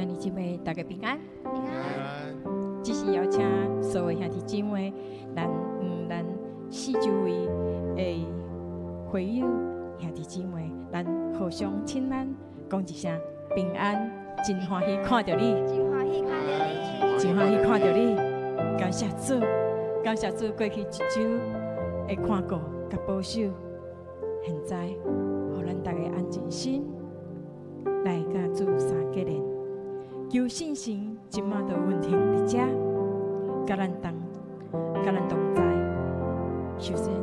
兄弟姊妹，大家平安。平安。這是邀請所有兄弟姊妹，咱四周圍的會友兄弟姊妹，咱互相親咱講一聲平安，真歡喜看著你，真歡喜看著你，真歡喜看著你，感謝主，感謝主過去一週的看顧佮保守，現在予咱大家安靜心來佮主相結連，求聖神這馬就運行佇遮，佮咱同在。首先，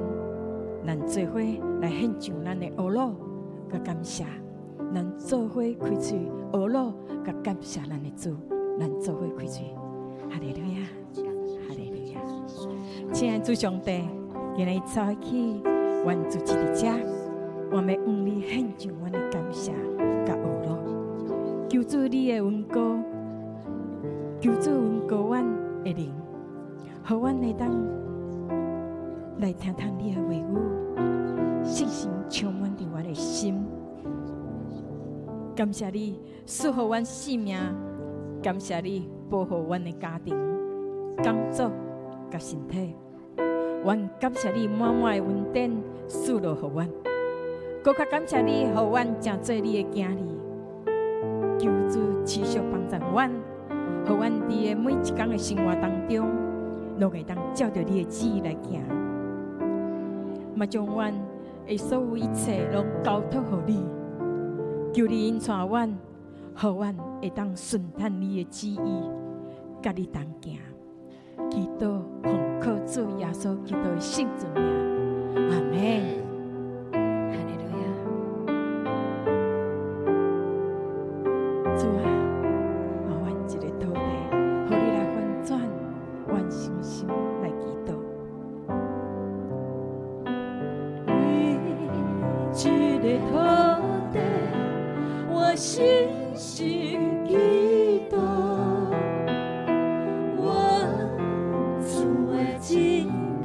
咱做伙來獻上咱的呵咾佮感謝，咱做伙開喙呵咾佮感謝咱的主，咱做伙開喙，哈利路亞，哈利路亞。親愛的主上帝，今日早起，阮聚集佇遮，我欲向你獻上阮的感謝佮呵咾。求主你的恩膏，求主恩膏阮的靈，予阮會當來聽聽你的話語，聖神充滿佇我的心。感謝你賜予阮性命，感謝你保護阮的家庭、工作佮身體。阮感謝你滿滿的恩典賜落予阮，閣較感謝你，予阮成做你的囝兒。求主持續幫助阮，予阮佇個每一工的生活當中，攏會當照著你的旨意來行。嘛將阮的所有一切攏交託予你，求你引帶阮，予阮會當順趁你的旨意，佮你同行。祈禱奉靠主耶穌基督的聖尊名，阿門。哈利路亞。主啊，予阮這个土地，予你來翻轉，阮誠心來祈禱。為這个土地，我誠心祈禱。願主的真理，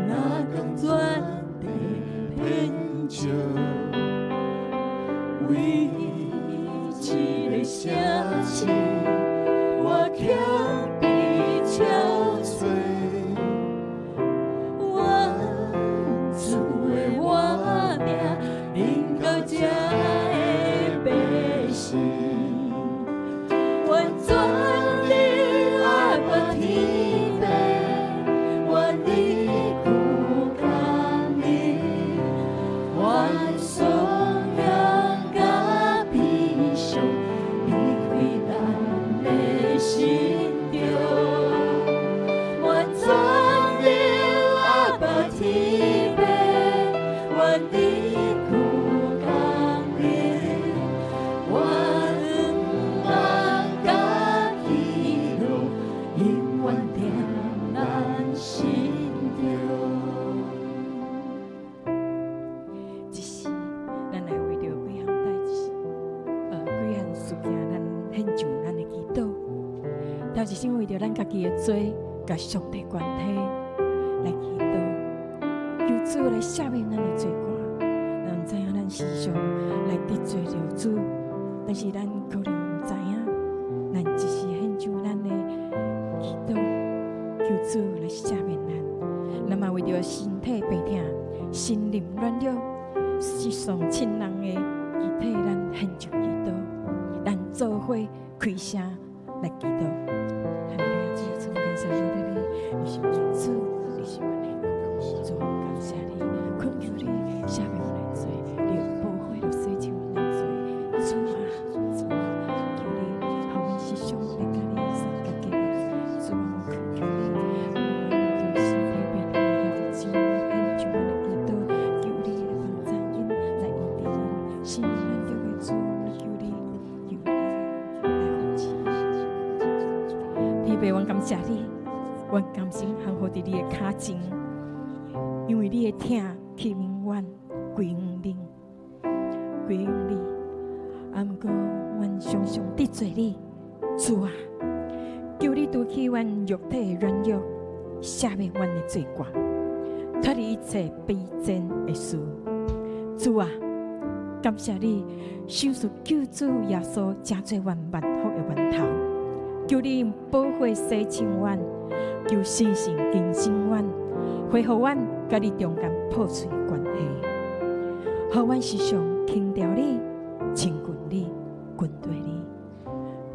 若光全地遍照。為這个城市，我謙卑憔悴。願主的活命，臨到這的百姓。願轉離阿爸天父，願你苦降臨，願頌揚佮悲傷離開咱的心中。願轉離阿爸天父，願你苦降臨，願望佮喜樂永遠踮咱心中。這時，咱來為著幾項代誌，幾項事件，咱獻上咱的祈禱。頭一先為著咱家己的罪，佮上帝關係來祈禱，求主來赦免咱的罪過。咱毋知影咱時常來得罪著主，但是咱可能毋知影，咱只是獻上咱的祈禱，求主來赦免咱。咱嘛為著身體病痛、心靈軟弱、失喪親人的肢體，咱獻上祈禱，咱做伙開聲來祈禱。哈利路亞，主耶穌，感謝你，你是阮的主，你是阮的主，感謝你，懇求你赦免阮的罪，你的寶血就洗淨阮的罪。主啊，主啊，求你予阮時常來佮你相結結。主啊，我懇求你，我為著身體病痛的兄弟姊妹獻上阮的祈禱，求你來幫助𪜶，來醫治𪜶，心靈軟弱的主，我求你，求你來扶持。天父，阮感謝你，阮甘心降服佇你的跤前，因為你的疼吸引阮歸向你，歸向你。啊，毋過阮常常得罪你，主啊，求你除去阮肉體的軟弱，赦免阮的罪過，脫離一切卑賤的事。主啊，感謝你，賞賜救主耶穌成做阮萬福的源頭。求你用寶血洗淨阮，求聖神更新阮，恢復阮佮你中間破碎的關係，予阮時常輕著你、親近你、跟隨你。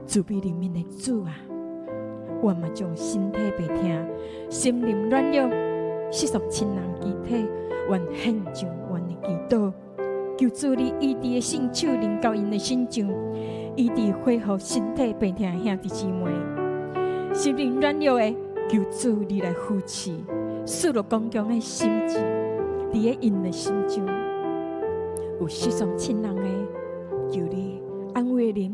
慈悲憐憫的主啊，我嘛將身體病痛、心靈軟弱、失喪親人肢體，願獻上阮的祈禱。求主你醫治的聖手臨到𪜶的身上，醫治恢復身體病痛的兄弟姊妹，心靈軟弱的，求主你來扶持，賜予剛強的心志，佇咧𪜶的心中，有失喪親人的，求你安慰靈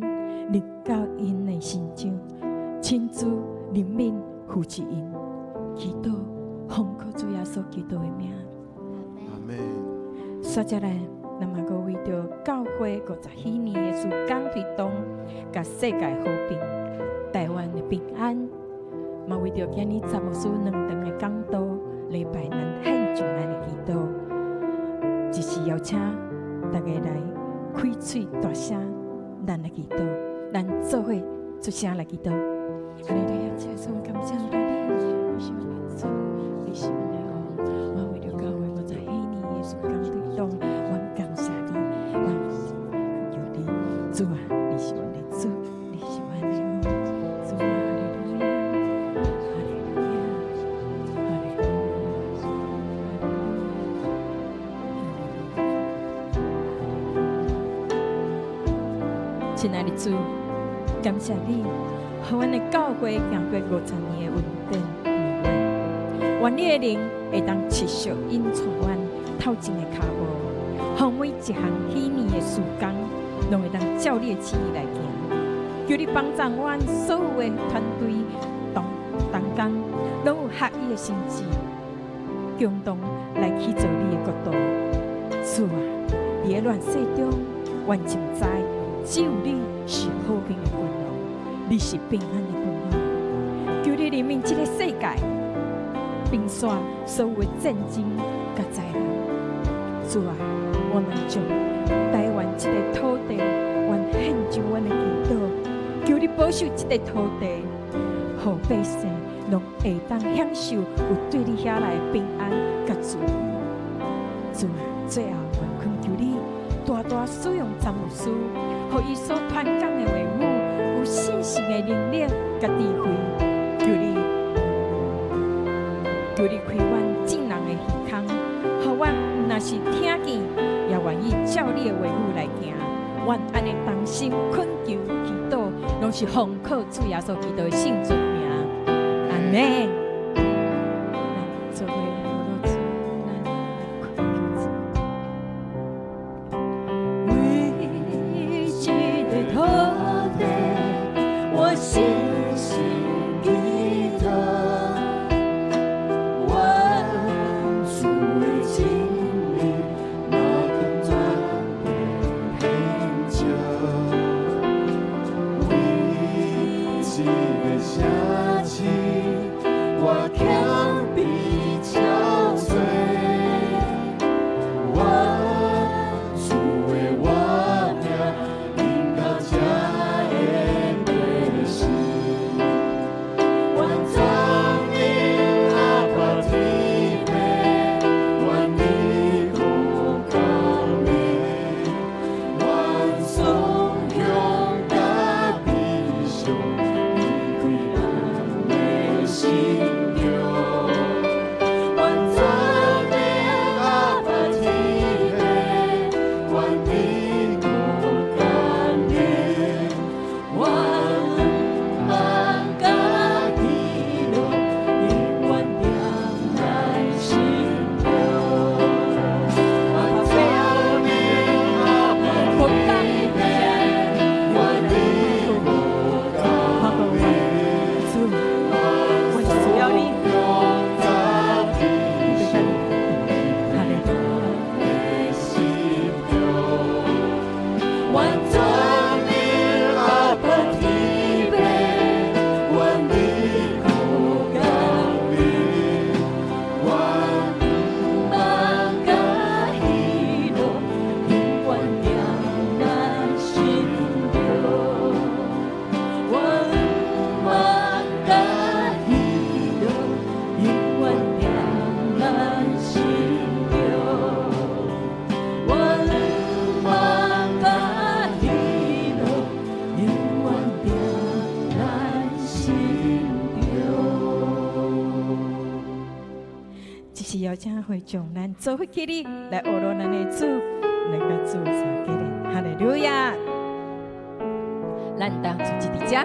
臨到𪜶的心中，親自憐憫扶持𪜶，祈禱奉靠主耶穌基督的名。阿門。接下來，咱嘛閣為著教會50禧年的事工推動，佮世界和平、台灣的平安，嘛為著今年詹牧師兩場的講道禮拜，咱獻上咱的祈禱，只是邀請大家來開喙大聲，咱來祈禱，咱做伙出聲來祈禱。哈利路亞，主耶穌，感謝你，你是阮的主，你是阮的王，我為著教會50禧年的事工推動，我感謝你，我求你，主啊，你是阮的主，你是阮的王，主啊，哈利路亞，哈利路亞，哈利路亞，哈利路亞。親愛的主，感謝你，予阮的教會行過50年的穩定年月，願你的靈會當持續引帶阮頭前的跤步，予每一項禧年的事工，攏會當照你的旨意來行。求你幫助阮所有的團隊同同工，攏有合一的心志，共同來去做你的國度。主啊，佇咧亂世中，阮真知只有你是和平的君王，你是平安的君王。求你憐憫這个世界，平息所有的戰爭佮災難。主啊，我們將台灣這個土地，阮獻上阮的祈禱，求你保守這個土地，予百姓攏會當享受有對你遐來的平安佮自由。主啊，最後阮懇求你大大使用詹牧師，予伊所傳講的話語有信心的能力佮智慧。求你，求你開阮眾人的耳孔，予阮毋若是聽見，也願意照你的話語來行。阮按呢同心懇求祈禱，攏是奉靠主耶穌基督的聖尊名。阿門。咱做伙來學主，咱來懇求主。為這個土地，我深深祈禱，願主的真理若當全地遍照，為這個城市，我謙卑憔悴。願主的活命臨到這的百姓，願讚美阿爸天父，願你降臨，願頌響佮悲傷離開咱的心中。願讚美阿爸天父，願你降臨，願望佮喜樂永遠踮咱心中。願讚美阿爸天父，願你降臨。主，我需要你。哈利路願讚美阿爸天父，願你降臨，願望佮喜樂永遠踮請會眾咱做伙起立來學羅咱的主，來共主相結連，哈利路亞！咱當主佇遮。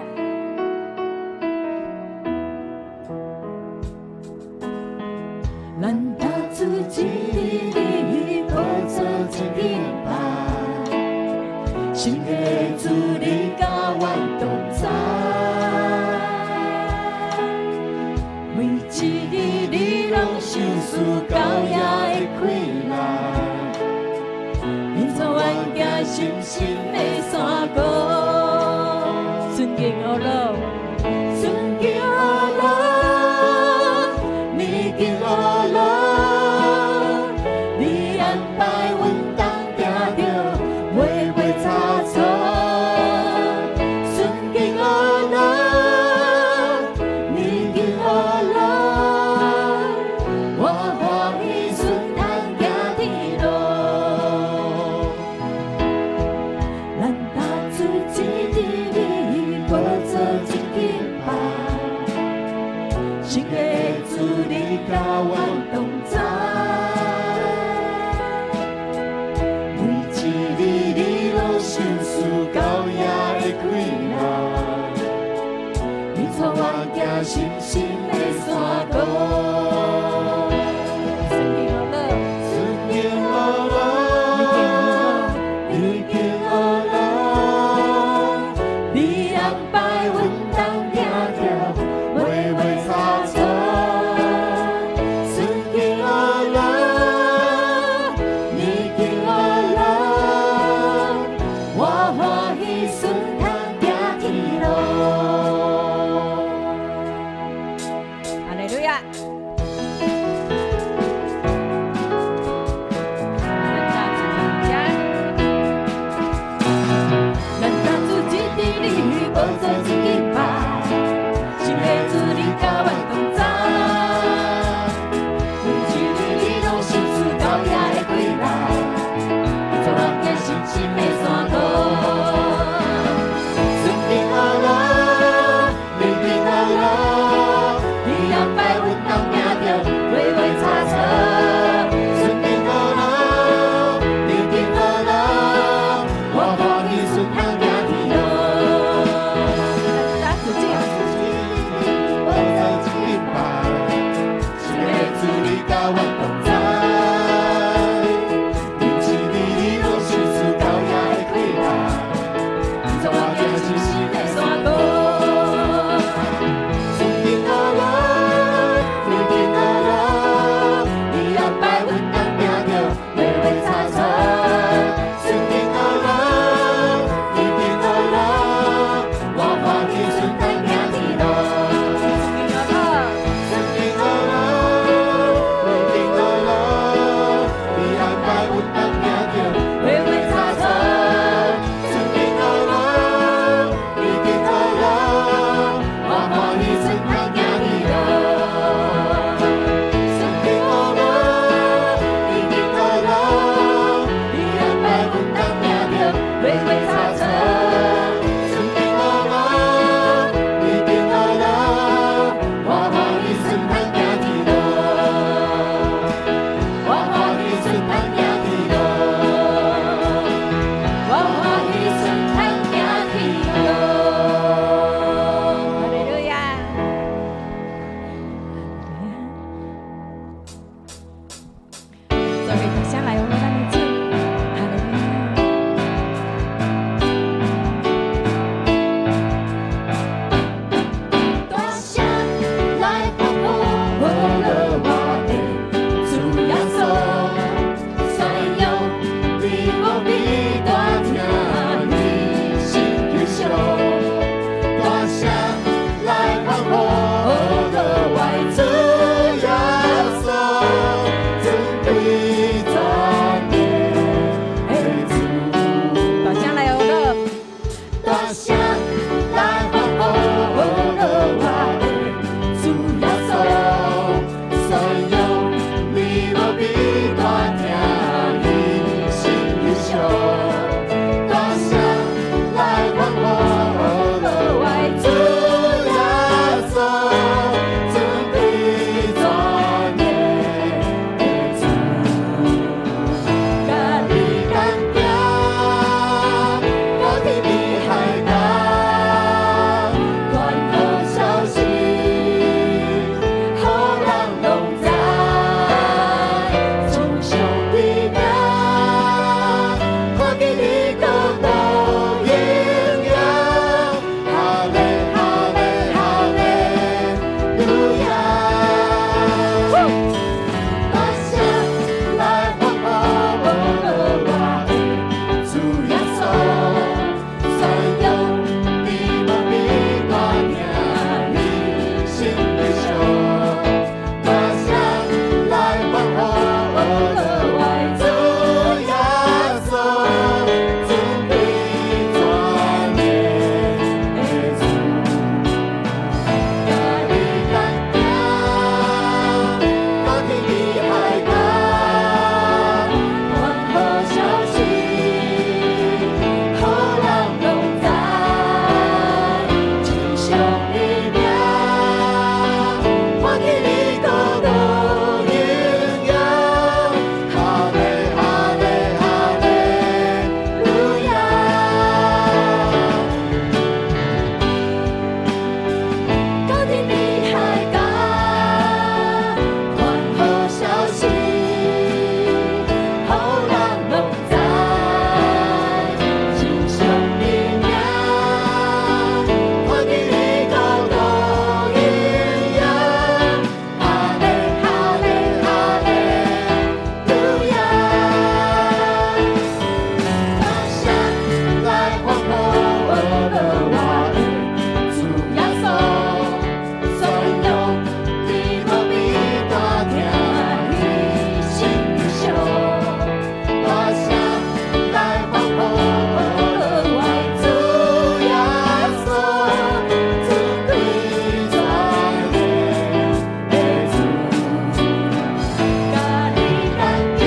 咱搭厝一日，寶座一敬拜，神的主你佮阮同在。每一日你攏賞賜高雅的快樂，引帶阮行深深的山谷，尊敬阿羅，尊敬阿羅，你敬阿羅，你安排阮當行著微微差錯，尊敬阿羅，你敬阿羅，我歡喜順通行天路。咱搭厝一日，寶座一敬拜，神的主你佮阮同在。每一日你攏賞賜高雅的快樂，你帶阮行深深的山谷。尊敬阿羅，尊敬阿羅，你敬阿羅，你安排阮當行著微微差錯。尊敬阿羅，你敬阿羅，我歡喜順通行天路。哈利路亞！咱搭厝佇遮。天地海角，传好消息，予人攏知，頌上帝名，看見你國度榮耀，哈利哈利哈利路亞。大聲來歡呼我的主耶穌，宣揚你無比大疼犧牲的傷。大聲來歡呼我的主耶穌，尊貴全能的主，佮你同行，到天地海角，傳好消息，予人攏知，頌上帝名，看見你國度榮耀，哈利哈利哈利路亞。到天地海角，傳好消息，予人攏知，頌上帝名，看見你國度榮耀，哈利哈利哈利路亞。大聲來歡呼我的主耶穌，宣揚你無比大疼犧牲的傷。大聲來歡呼我的主耶穌，尊貴全能的主，佮你同行，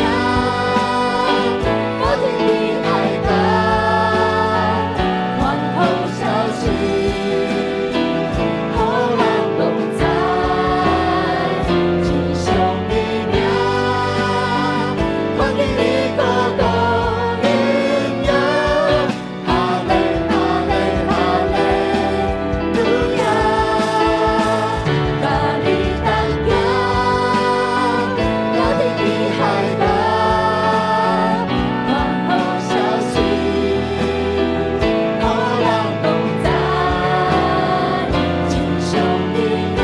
到天地海角，傳好消息，予人攏知，頌上帝名，看見你國度榮耀，哈利哈利哈利路亞。佮你同行，到天地海角，傳好消息，予人攏知，頌上帝名，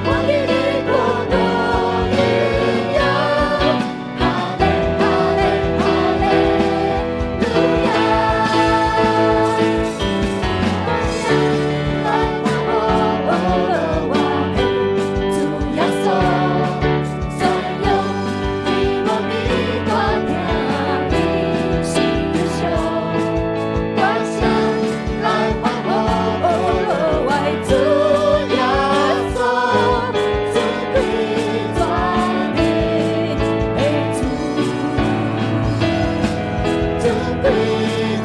看見你國度榮耀，哈利哈利哈利路亞。大聲來歡呼我的主耶穌，宣揚你無比大疼犧牲的傷。大聲來歡呼我的主耶穌，尊貴全能的主，尊貴全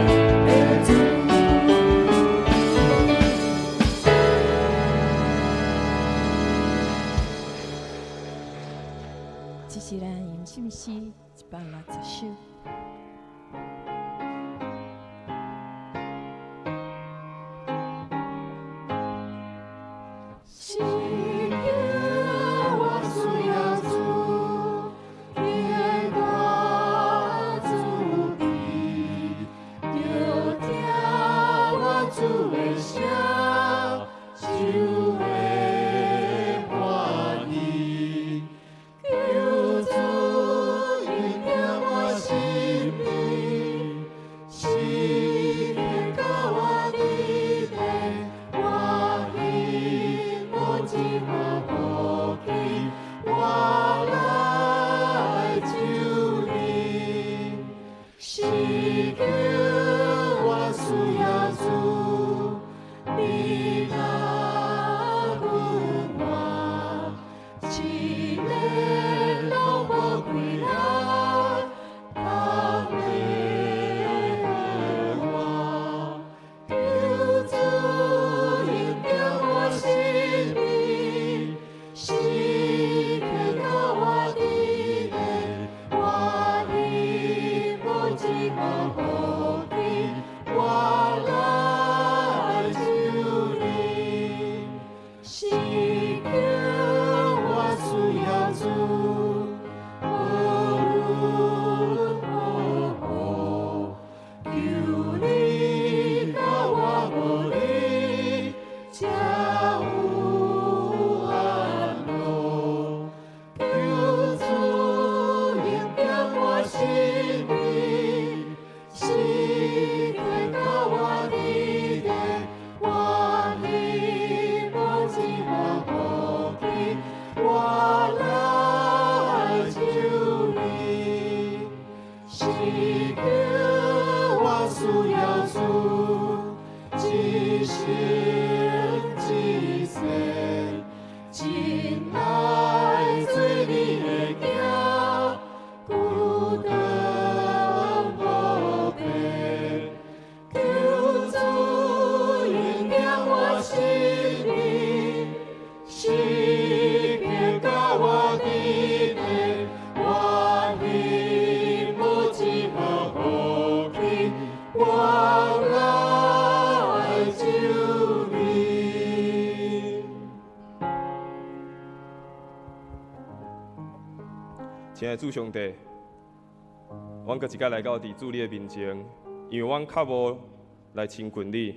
能的主。這是咱吟唱詩160首。是叫我需要主，天大主的，著聽我主的聲，就會歡喜。求主引領我心，時刻我需要主，一生一世，真愛做你的囝，孤單無變，求主恩典我心靈，時刻佮我佇咧，我彼無一號福氣，我來就你。親愛的主上帝，阮閣一擺來到佇主你的面前，因為阮較無來親近你，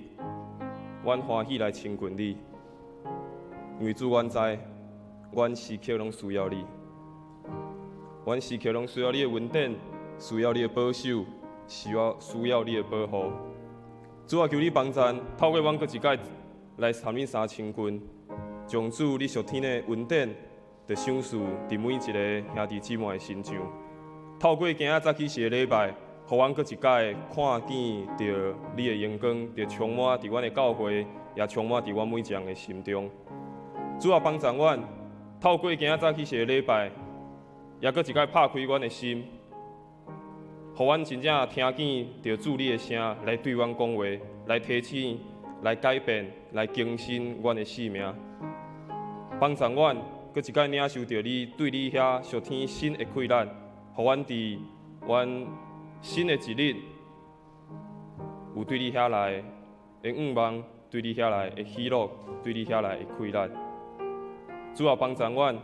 阮歡喜來親近你，因為主阮知，阮時刻攏需要你，阮時刻攏需要你的恩典，需要你的保守，需要你的保護。主啊，求你幫贊，透過阮閣一擺來參你三親近，將主你屬天的恩典，就賞賜佇每一个兄弟姊妹的身上。透過今仔早起時的禮拜，予阮閣一擺看見著你的榮光，就充滿佇阮的教會，也充滿佇阮每一人的心中。主啊，幫助阮，透過今仔早起時的禮拜，也閣一擺拍開阮的心，予阮真正聽見著主你的聲來對阮講話，來提醒、來改變、來更新阮的生命。幫助阮閣一擺領受著你對你遐屬天新的氣力，予阮佇阮新的一日有對你遐來的願望，對你遐來的喜樂，對你遐來的氣力。主啊，幫助阮，予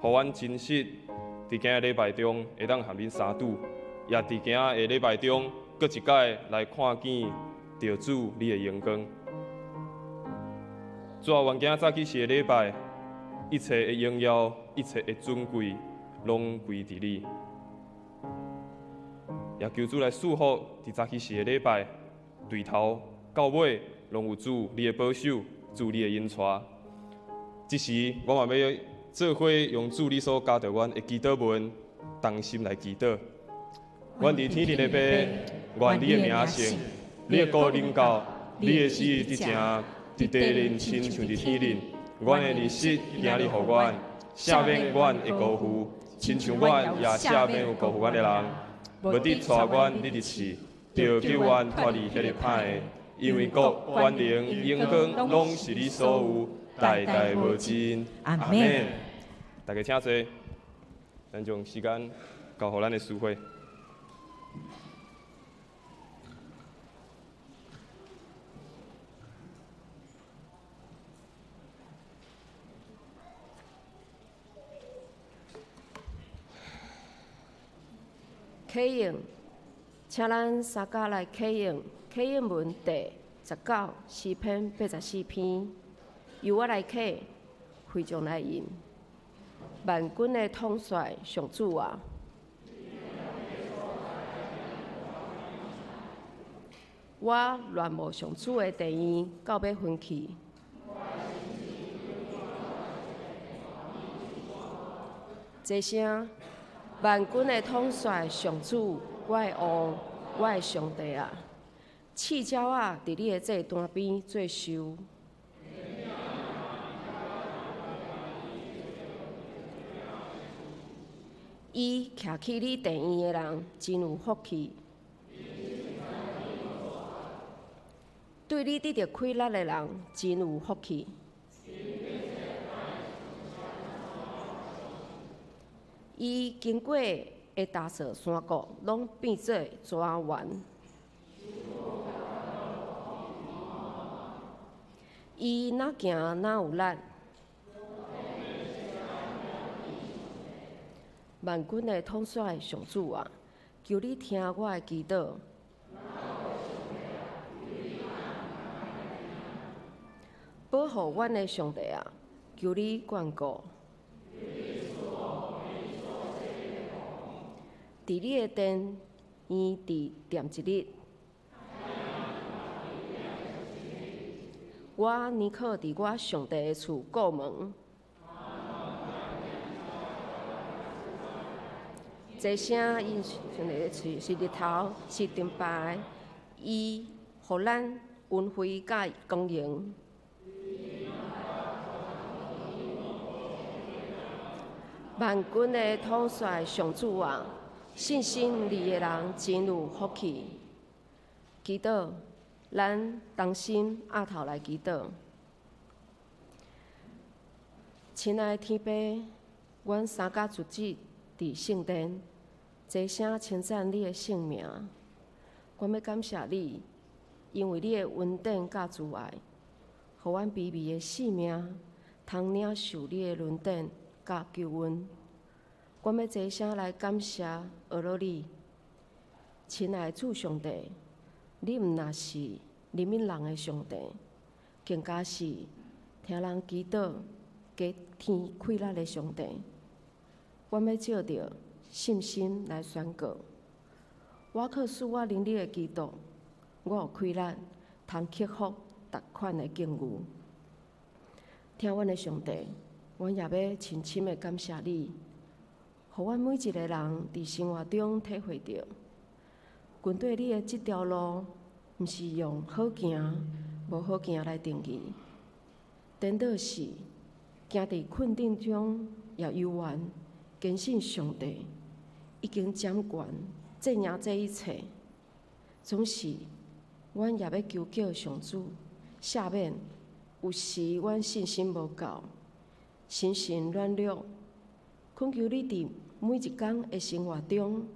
阮真實佇今仔禮拜中會當和恁相拄，也佇今仔的禮拜中閣一擺來看見著主你的榮光。主啊，願今仔早起時的禮拜，一切的榮耀、一切的尊貴，攏歸佇你。也求主來賜福佇早起時的禮拜，對頭到尾攏有主你的保守，主你的引帶。這時，我嘛欲做伙用主你所教導阮的祈禱文，同心來祈禱。阮佇天頂的父，願你的名聖，你的國臨到，你的旨意得成，佇地頂親像佇天頂。阮的日食今日予阮，赦免阮的辜負，親像阮也赦免有辜負阮的人。毋得帶阮入去試，著救阮脫離彼个歹的。因為國、權能、榮光，攏是你所有，代代無盡。阿們。大家請坐，咱將時間交予咱的司會。啟應，請咱三家來啟應。啟應文第19詩篇84篇，由我來啟，會眾來吟。萬軍的統帥上主啊，我戀慕上主的殿院，到欲昏去。齊聲，萬軍的統帥上主，我的王，我的上帝啊！刺鳥仔佇你的祭壇邊做岫。伊徛起你殿院的人真有福氣。對你得著氣力的人真有福氣。伊經過的大座山谷，攏變做莊園。伊若行若有力。萬軍的統帥上主啊，求你聽我的祈禱。保護阮的上帝啊，求你眷顧。佇你的殿院佇踮一日，我寧可佇我上帝的厝顧門。齊聲因上帝是日頭，是盾牌，伊予咱恩惠佮光榮。萬軍的統帥上主啊，信心你的人真有福氣。祈禱，咱同心阿頭來祈禱。親愛的天父，阮三家聚集佇聖殿，齊聲稱讚你的聖名。阮欲感謝你，因為你的恩典佮慈愛，予阮卑微的性命通領受你的恩典佮救恩。阮欲齊聲來感謝阿羅你，親愛的主上帝，你毋若是憐憫人的上帝，更加是聽人祈禱、加添氣力的上帝。阮欲藉著信心來宣告，我靠賜我能力的基督，我有氣力通克服逐款的境遇。聽阮的上帝，阮也欲深深的感謝你，予阮每一个人佇生活中體會著，跟綴你的這條路，毋是用好行、無好行來定義，顛倒是行佇困境中也猶原堅信上帝已經掌權，這贏這一切。總是，阮也欲求叫上主赦免，有時阮信心無夠，心神軟弱，懇求你佇每一工的生活中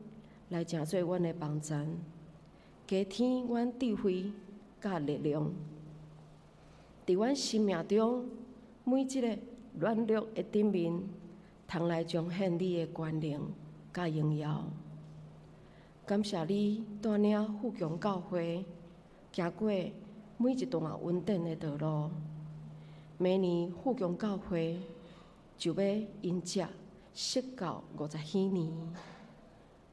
來成做阮的幫贊，加添阮智慧佮力量。佇阮生命中每一个軟弱的頂面，通來彰顯你的權能佮榮耀。感謝你帶領富強教會行過每一段恩典的道路。明年富強教會就欲迎接釋教50禧年，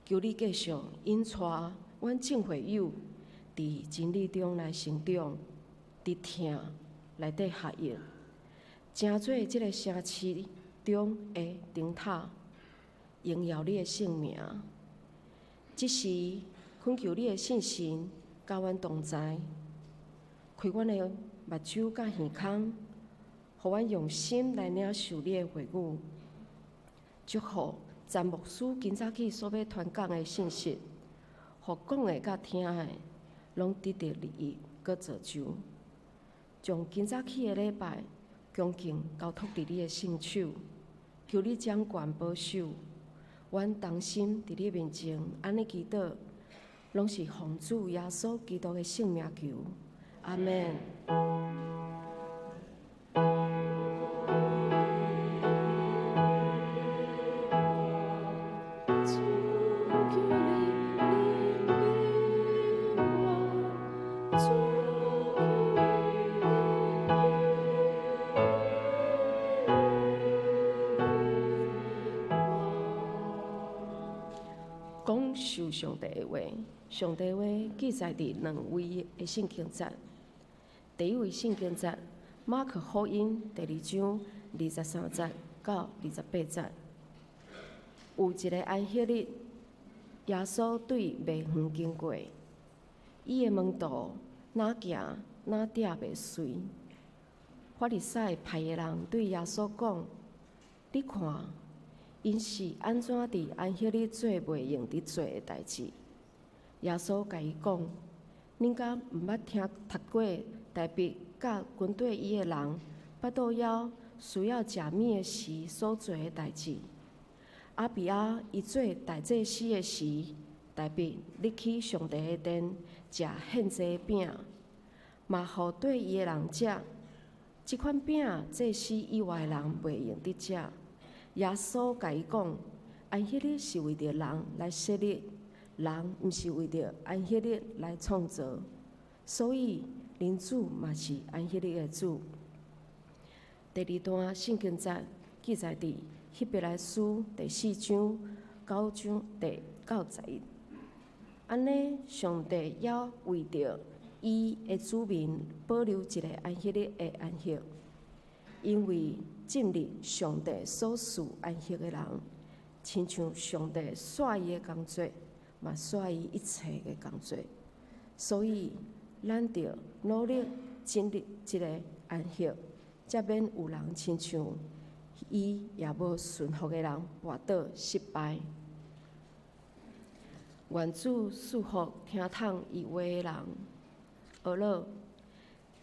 求你繼續引帶阮眾會友佇真理中來成長，佇疼內底學習，成做這個城市中的燈塔，榮耀你的聖名。這時懇求你的聖神佮阮同在，開阮的目睭佮耳孔，予阮用心來領受你的話語。祝福詹牧師今早起所欲傳講的信息，予講的佮聽的，攏得著利益閣造就。將今早起的禮拜恭敬交託佇你的聖手，求你掌權保守。阮同心佇你面前按呢祈禱，攏是奉主耶穌基督的聖名求，阿們。主求你憐憫我，主求你講受上帝的話，上帝話記載佇兩位的聖經節。第一位聖經節，馬可福音第2章23節到28節。有一个安息日，耶穌對麥園經過，伊的門徒哪行哪摘麥穗。法利賽派的人對耶穌講：你看，𪜶是按怎佇安息日做袂用得做的代誌？耶穌共伊講：恁敢毋捌聽讀過大衛佮跟綴伊的人腹肚枵需要食物的時所做的代誌？亞比亞伊做大祭司的時，大衛入去上帝的殿食獻祭餅，嘛予綴伊的人食。這款餅祭司以外的人袂用得食。耶穌共伊講：安息日是為著人來設立，人毋是為著安息日來創造，所以恁主嘛是安息日的主。第二段聖經節記載佇希伯來書第4章9章第9節。按呢，上帝猶為著伊的子民保留一个安息日的安息，因為進入上帝所賜安息的人，親像上帝煞伊的工作，嘛煞伊一切的工作。所以，咱著努力進入這个安息，才免有人親像伊也無順服的人跋倒失敗。願主賜福聽從伊話的人。呵咾，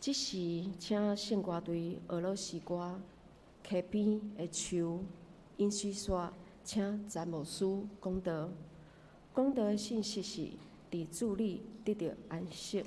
這時請聖歌隊呵咾詩歌，溪邊的樹飲水煞，請詹牧師講道。講道的信息是佇主裡得著安息。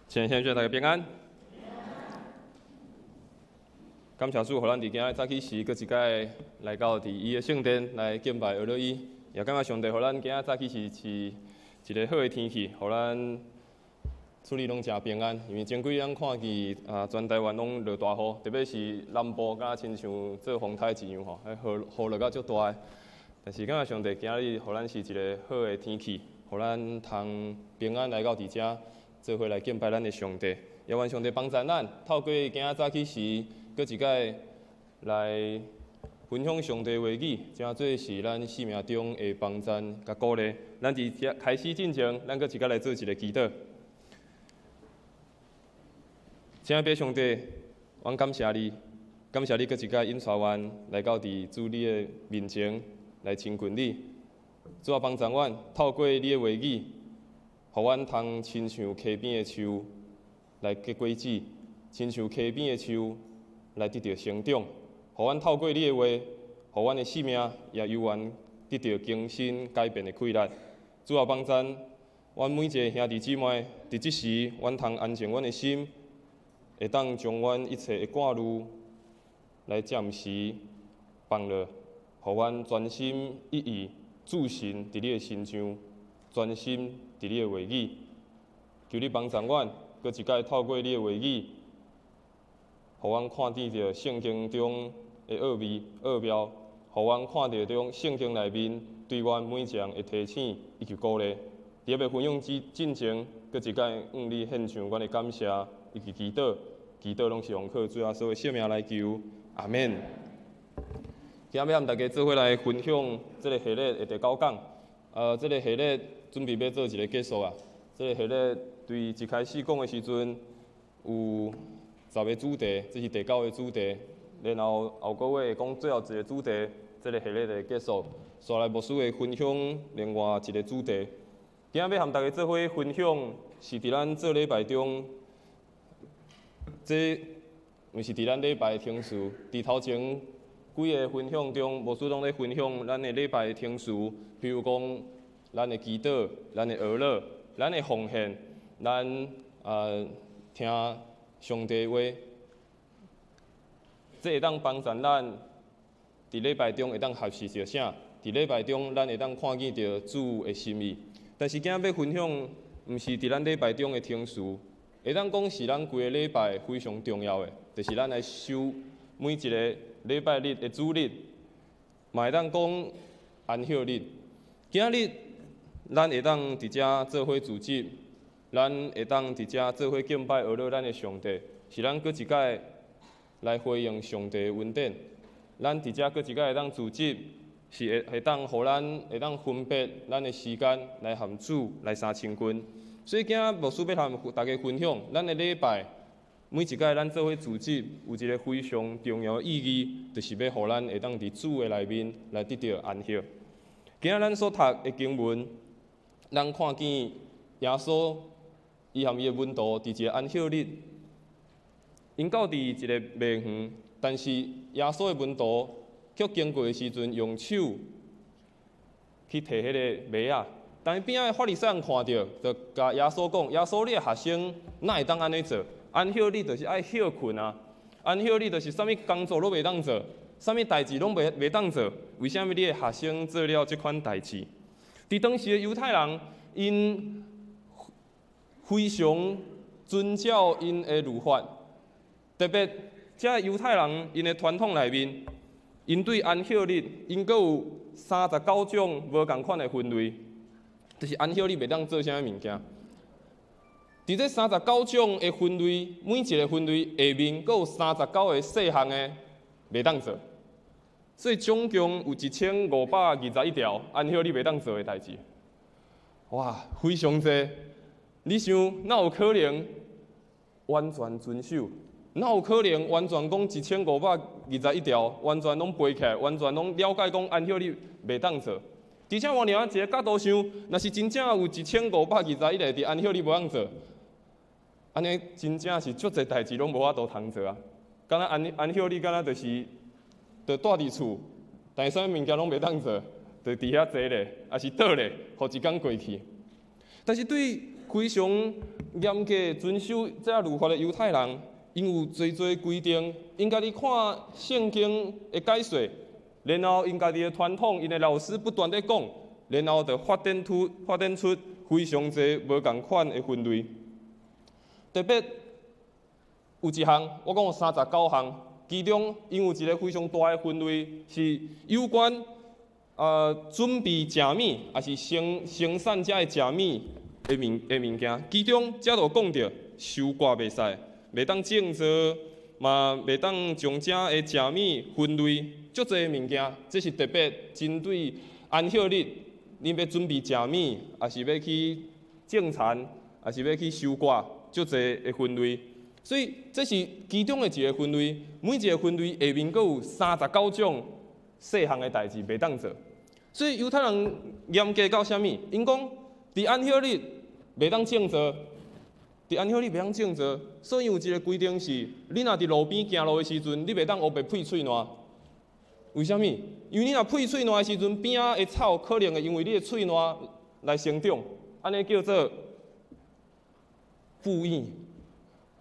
先先祝大家平安。感謝主，予咱佇今仔早起時，閣一擺來到佇伊的聖殿來敬拜阿樂伊。也感謝上帝，予咱今仔早起時是一个好的天氣，予咱出入攏誠平安。因為前幾日咱看見啊，全台灣攏落大雨，特別是南部，敢親像做風颱一樣吼，彼雨雨落甲足大的。但是感謝上帝，今日予咱是一个好的天氣，予咱通平安來到佇遮。做伙來敬拜咱的上帝，也願上帝幫助咱，透過今仔早起時，閣一擺來分享上帝話語，誠做是咱生命中的幫贊佮鼓勵。咱佇遮開始進前，咱閣一擺來做一个祈禱。親愛的上帝，阮感謝你，感謝你閣一擺引帶阮來到佇主你的面前來親近你。主啊，幫助阮透過你的話語，予阮通親像溪邊的樹來結果子，親像溪邊的樹來得著成長。予阮透過你的話，予阮的生命也猶原得著更新改變的氣力。主啊，幫贊阮每一个兄弟姊妹，佇這時，阮通安靜阮的心，會當將阮一切的掛慮來暫時放落，予阮專心一意注神佇你的身上，專心佇你的話語。求你幫贊阮，閣一擺透過你的話語，予阮看見著聖經中的奧秘奧妙，予阮看著中聖經內面對阮每一個人的提醒以及鼓勵。佇欲分享之進前，閣一擺向你獻上阮的感謝以及祈禱，祈禱攏是奉靠主耶穌的聖名來求，阿們。今仔欲和大家做伙來分享這个系列的第九講。這个系列準備欲做一个結束啊。這个系列對一開始講的時陣有10个主題，這是第九个主題。然後後個月會講最後一个主題，這个系列就會結束。紲來牧師會分享另外一个主題。今仔欲和大家做伙分享，是佇咱做禮拜中，這毋是佇咱禮拜的程序。佇頭前幾个分享中，牧師攏咧分享咱的禮拜的程序，比如講咱的祈禱、咱的哀禱、咱的奉獻、咱聽上帝話，這會當幫助咱佇禮拜中會當學習著啥？佇禮拜中，咱會當看見著主的心意。但是今仔欲分享，毋是佇咱禮拜中的程序，會當講是咱規个禮拜非常重要的，就是咱來守每一个禮拜日的主日，嘛會當講安息日。今仔日咱會當佇遮做伙聚集，咱會當佇遮做伙敬拜阿樂咱的上帝，是咱閣一擺來回應上帝的恩典。咱佇遮閣一擺會當聚集，是會當予咱會當分別咱的時間來和主來相親近。所以今仔牧師欲和大家分享，咱的禮拜每一擺咱做伙聚集，有一个非常重要的意義，就是欲予咱會當佇主的內面來得著安息。今仔咱所讀的經文，咱看見耶穌伊和伊的門徒佇一个安息日，𪜶到佇一个麥園，但是耶穌的門徒卻經過的時陣，用手去提彼个麥仔。但是邊仔的法利賽人看著，就共耶穌講：耶穌，你的學生哪會當按呢做？安息日就是愛歇睏啊！安息日就是啥物工作攏袂當做，啥物代誌攏袂當做。為啥物你的學生做了這款代誌？佇當時的猶太人，𪜶非常遵照𪜶的律法，特別這猶太人𪜶的傳統內面，𪜶對安息日，𪜶閣有39種無仝款的分類，就是安息日袂當做啥物物件。佇這三十九種的分類，每一个分類下面閣有三十九个細項的袂當做，所以總共有1521條安息日袂當做的代誌。哇，非常濟！你想，哪有可能完全遵守？哪有可能完全講1521條，完全攏背起來，完全攏了解講安息日袂當做？而且換另外一个角度想，若是真正有1521个佇安息日無通做，按呢真正是足濟代誌攏無法度通做啊！敢若安息日敢若就是就蹛佇厝，但是啥物物件攏袂當做，就佇遐坐咧，抑是倒咧，予一工過去。但是對非常嚴格遵守這律法的猶太人，𪜶有濟濟規定，𪜶家己看聖經的解說，然後𪜶家己的傳統，𪜶的老師不斷咧講，然後就發展出非常濟無仝款的分類。特別有一項，我講有三十九項，其中𪜶有一个非常大的分類，是有關準備食物，抑是生產這个食物的物件。其中這就講著收割袂使，袂當種作，嘛袂當將這个食物分類，足濟物件，這是特別針對安息日，恁欲準備食物，抑是欲去種田，抑是欲去收割，足濟的分類。所以這是其中的一个分类，每一个分类下面閣有39種細項的代誌袂當做。所以猶太人嚴格到啥物？𪜶講佇安息日袂當種作，佇安息日袂當種作，所以有一个規定是，你若佇路邊行路的時陣，你袂當烏白噴喙瀾。為啥物？因為你若噴喙瀾的時陣，邊仔的草可能會因為你的喙瀾來生長，按呢叫做復育。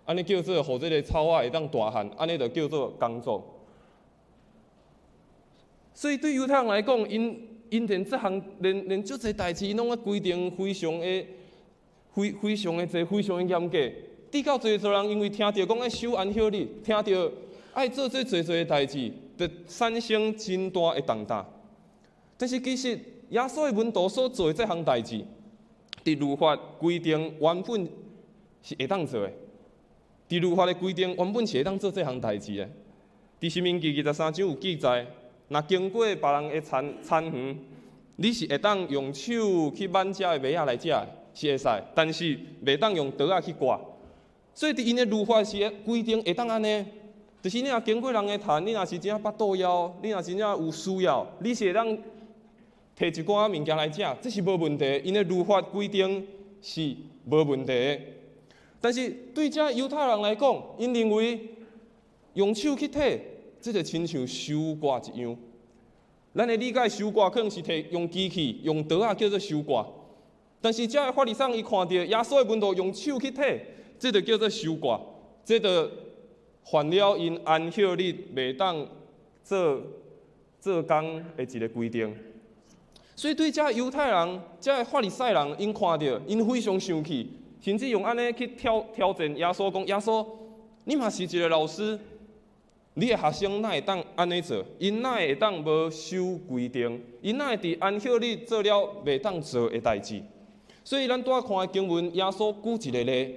按呢叫做，予這个草仔會當大漢，按呢就叫做工作。所以對猶太人來講，𪜶𪜶連這項連足濟代誌，攏愛規定非常的、非常的濟，非常的嚴格。直到濟濟人因為聽著講愛守安息日，聽著愛做這濟濟的代誌，就產生真大的重擔。但是其實耶穌的門徒所做的這項代誌，佇律法規定原本是會當做的。佇律法的規定，原本是會當做這項代誌的。佇申命記23章有記載，若經過別人的田田園，你是會當用手去挽遮的麥仔來食的，是會使，但是袂當用刀仔去割。所以佇𪜶的律法是規定會當按呢，就是你若經過人的田，你若是真正腹肚枵，你若真正有需要，你是會當提一寡物件來食，這是無問題。𪜶的律法規定是無問題的。但是對這猶太人來講，𪜶認為用手去提，這就親像收割一樣。咱的理解收割可能是提用機器、用刀仔叫做收割，但是這个法利賽人伊看著耶穌的門徒用手去提，這就叫做收割，這就犯了𪜶安息日袂當做做工的一个規定。所以對這猶太人、這法利賽人，𪜶看著，𪜶非常生氣。甚至用按呢去挑戰耶穌，講耶穌，你嘛是一个老師，你的學生哪會當按呢做？𪜶哪會當無守規定？𪜶哪會佇安息日做了袂當做的代誌？所以咱拄仔看的經文，耶穌舉一个例，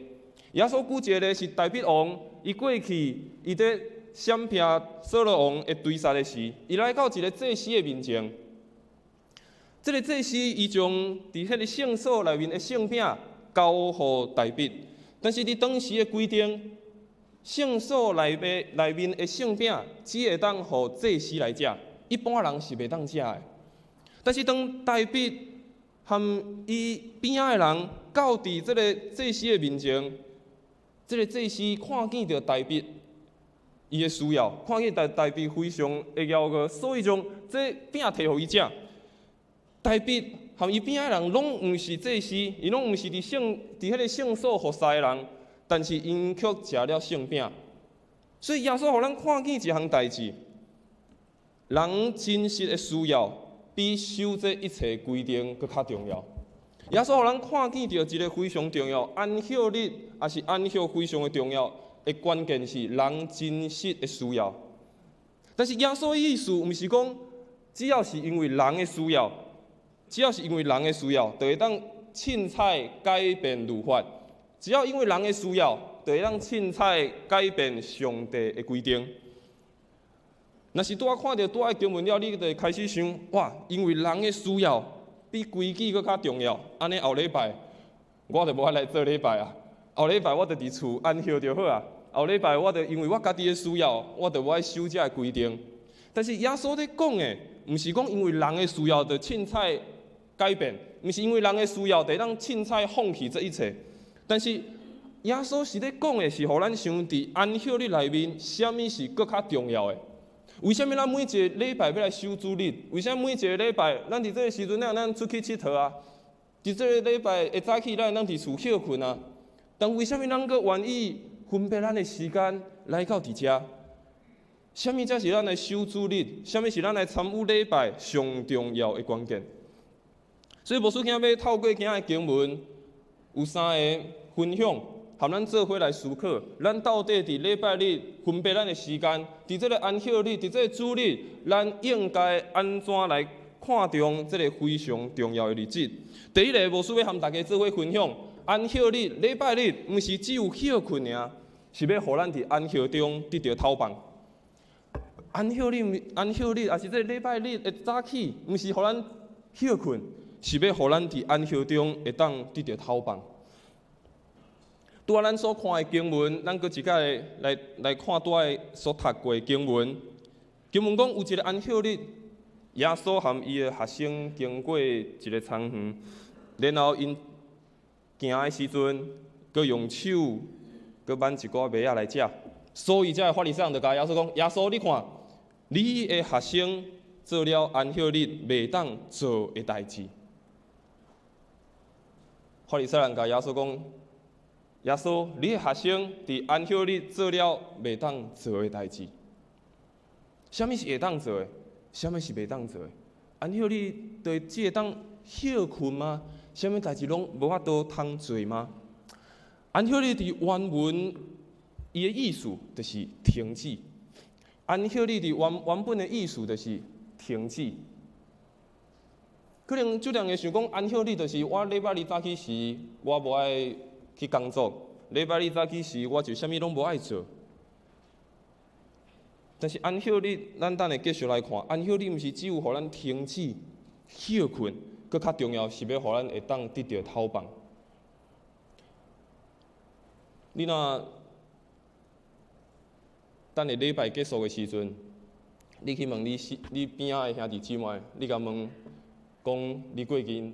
耶穌舉一个例是大衛王，伊過去伊佇閃避掃羅王的追殺的時，伊來到一个祭司的面前，這个祭司伊將佇彼个聖所內面的聖餅交予大衛，但是佇當時的規定，聖所內面的聖餅只會當予祭司來食，一般人是袂當食的。但是當大衛和伊邊仔的人到佇這个祭司的面前，這个祭司看見著大衛伊的需要，看見大衛非常的枵餓，所以將這餅提予伊食。大衛和伊邊仔人攏毋是祭司，伊攏毋是佇彼个聖所服侍的人，但是𪜶卻食了聖餅。所以耶穌予咱看見一項代誌，人真實的需要比守這一切規定閣較重要。耶穌予咱看見著一个非常重要，安息日抑是安息非常的重要的關鍵是人真實的需要。但是耶穌的意思毋是講，只要是因為人的需要。只要是因為人的需要，就會當凊彩改變律法；只要因為人的需要，就會當凊彩改變上帝的規定。若是拄仔看著拄仔經文了，你就會開始想：哇，因為人的需要比規矩閣較重要。按呢後禮拜我就無愛來做禮拜啊！後禮拜我就佇厝安息就好啊！後禮拜我就因為我家己的需要，我就無愛守這个規定。但是耶穌咧講的，毋是講因為人的需要就凊彩改變，毋是因為人的需要，就會當凊彩放棄這一切。但是耶穌是咧講的是，予咱想佇安息日內面，啥物是閣較重要的？為啥物咱每一個禮拜欲來守主日？為啥物每一個禮拜，咱佇這个時陣，咱出去𨑨迌啊？佇這个禮拜的早起，咱會當佇厝歇睏啊？但為啥物咱閣願意分配咱的時間來到佇遮？啥物才是咱來守主日？啥物是咱來參與禮拜上重要的關鍵？所以牧師今仔欲透過今仔的經文，有三个分享，和咱做伙來思考，咱到底佇禮拜日分配咱的時間，佇這个安息日，佇這個主日，咱應該按怎來看重這个非常重要的日子？第一个，牧師欲和大家做伙分享，安息日、禮拜日，毋是只有歇睏爾，是欲予咱佇安息中得著透放。安息日、安息日，抑是這个禮拜日的早起，毋是予咱歇睏。是欲予咱佇安息中會當得著透放。拄仔咱所看的經文，咱閣一擺來看拄仔所讀過的經文。經文講有一個安息日，耶穌和伊的學生經過一个田園，然後𪜶行的時陣，閣用手閣挽一寡麥仔來食。所以這个法利賽人就共耶穌講：耶穌，你看，你的學生做了安息日袂當做的代誌。法利賽人共耶穌講：耶穌，你的學生佇安息日做了袂當做的代誌。啥物是會當做的？啥物是袂當做的？安息日就只會當歇睏嗎？啥物代誌攏無法度通做嗎？安息日佇原文伊的意思就是停止。安息日佇原本的意思就是停止。可能足濟人會想講，安息日就是我禮拜日早起時，我無愛去工作；禮拜日早起時，我就啥物攏無愛做。但是安息日，咱等下繼續來看，安息日毋是只有予咱停止歇睏，閣較重要是欲予咱會當得著透放。你若等下禮拜結束的時陣，你去問你邊仔的兄弟姊妹，你共問講你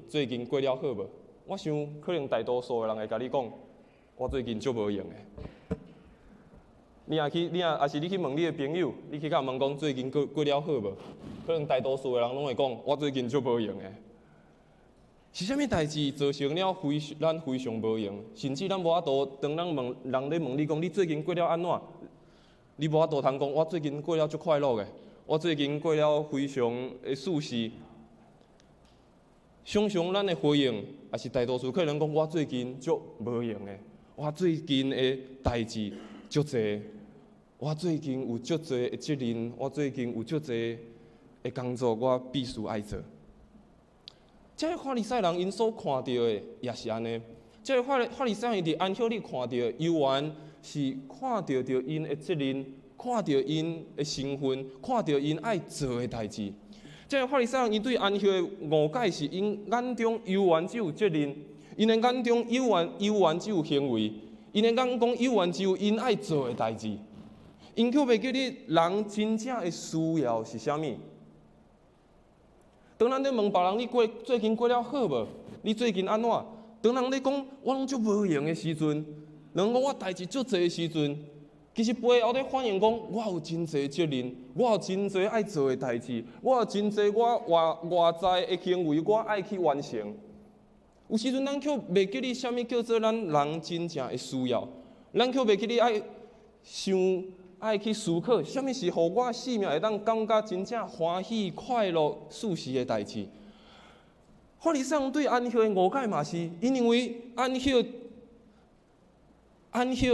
最近過了好無？我想可能大多數的人會共你講，我最近足無閒的。你若抑是你去問你的朋友，你去共問講最近過了好無？可能大多數的人攏會講，我最近足無閒的。是啥物代誌造成了咱非常無閒，甚至咱無法度當咱問人咧問你講你最近過了按怎？你無法度通講我最近過了足快樂的，我最近過了非常的舒適。常常咱的回應，抑是大多數可能講我最近足無閒的，我最近的代誌足濟，我最近有足濟的責任，我最近有足濟的工作，我必須愛做。這个法利賽人𪜶所看著的也是按呢。這个法利賽人佇安息日看著的，猶原是看著著𪜶的責任，看著𪜶的身份，看著𪜶愛做的代誌。這个法利賽人𪜶對安息的誤解是，𪜶眼中猶原只有責任，𪜶的眼中猶原只有行為，𪜶的眼光猶原只有𪜶愛做的代誌。𪜶卻袂記得人真正的需要是啥物。當咱咧問別人你過最近過了好無？你最近按怎？當人咧講我攏足無閒的時陣，人講我代誌足濟的時陣，其實背後咧反映講我有真濟責任，我有真濟愛做的代誌，我有真濟我外在的行為，我愛去完成。有時陣咱卻袂記得啥物叫做咱人真正的需要，咱卻袂記得愛想愛去思考，啥物是予我生命會當感覺真正歡喜、快樂、舒適的代誌。法利賽人對安息的誤解嘛是，𪜶認為安息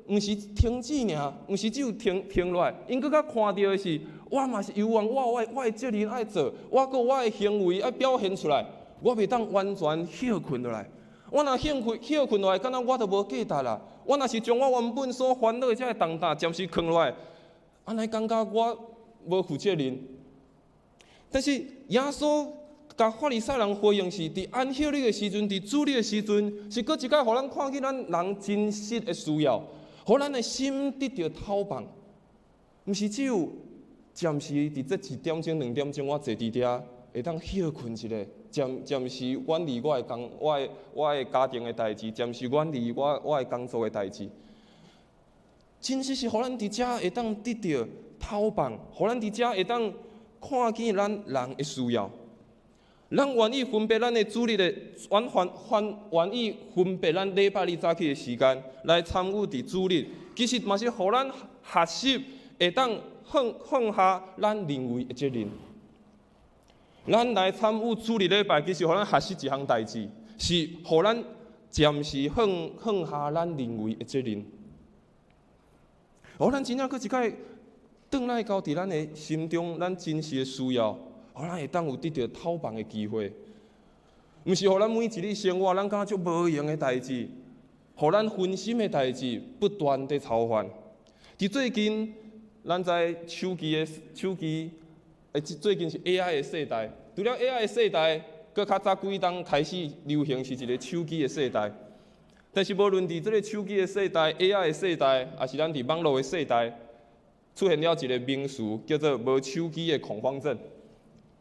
毋是停止爾，毋是只有停落來，𪜶閣較看著的是，我嘛是猶原，我的責任愛做，我閣有我的行為愛表現出來，我袂當完全歇睏落來。我若歇睏落來，敢若我就無價值啦。我若是將我原本所煩惱的這个重擔暫時囥落來，按呢感覺我無負責任。但是耶穌共法利賽人回應是，佇安息日的時陣，佇主日的時陣，是閣一擺予咱看見咱人真實的需要，予咱的心得著透放。毋是只有暫時佇這一點鐘、兩點鐘，我坐佇遮會當歇睏一下，暫時遠離我的工、我的我的家庭的代誌，暫時遠離我的工作的代誌。真實是予咱佇遮會當得著透放，予咱佇遮會當看見咱人的需要。咱願意分別咱的主日的，阮願意分別咱禮拜日早起的時間來參與佇主日，其實嘛是予咱學習會當放下咱認為的責任。咱來參與主日禮拜，其實予咱學習一項代誌，是予咱暫時放下咱認為的責任。予咱真正閣一擺轉來到佇咱的心中，咱真實的需要，予咱會當有得著透放的機會。毋是予咱每一日生活，咱感覺足無閒的代誌，予咱分心的代誌不斷佇操煩。佇最近，咱在手機，最近是 AI 的世代。除了 AI 的世代，閣較早幾冬開始流行是一个手機的世代。但是無論佇這个手機的世代、AI 的世代，抑是咱佇網路的世代，出現了一个名詞，叫做無手機的恐慌症，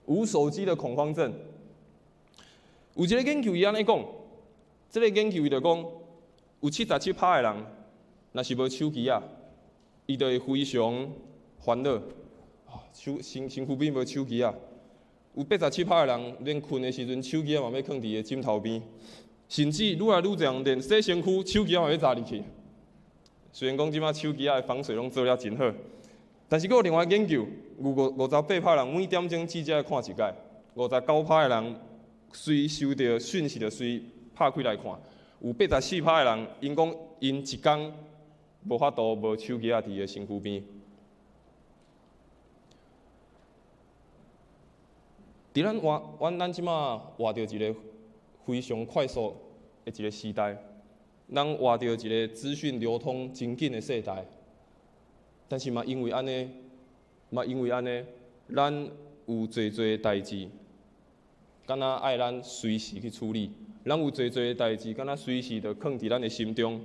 無手機的恐慌症。有一个研究伊按呢講，這个研究伊就講，有77趴的人，若是無手機仔，伊就會非常煩惱。手身身軀邊無手機仔，有87趴的人，連睏的時陣手機仔嘛欲囥佇伊的枕頭邊。甚至愈來愈濟人連洗身軀，手機仔嘛欲砸入去。雖然講這擺手機仔的防水攏做了真好，但是閣有另外研究，有58趴人每點鐘至少愛看一擺，59趴的人隨收著訊息就隨拍開來看，有84趴的人𪜶講𪜶一工無法度無手機仔佇伊的身軀邊。佇咱活，阮咱這擺活佇一个非常快速的一个時代，咱活佇一个資訊流通真緊的世代，但是嘛因為按呢，嘛因為按呢，咱有濟濟代誌，敢若愛咱隨時去處理，咱有濟濟代誌，敢若隨時就囥佇咱的心中。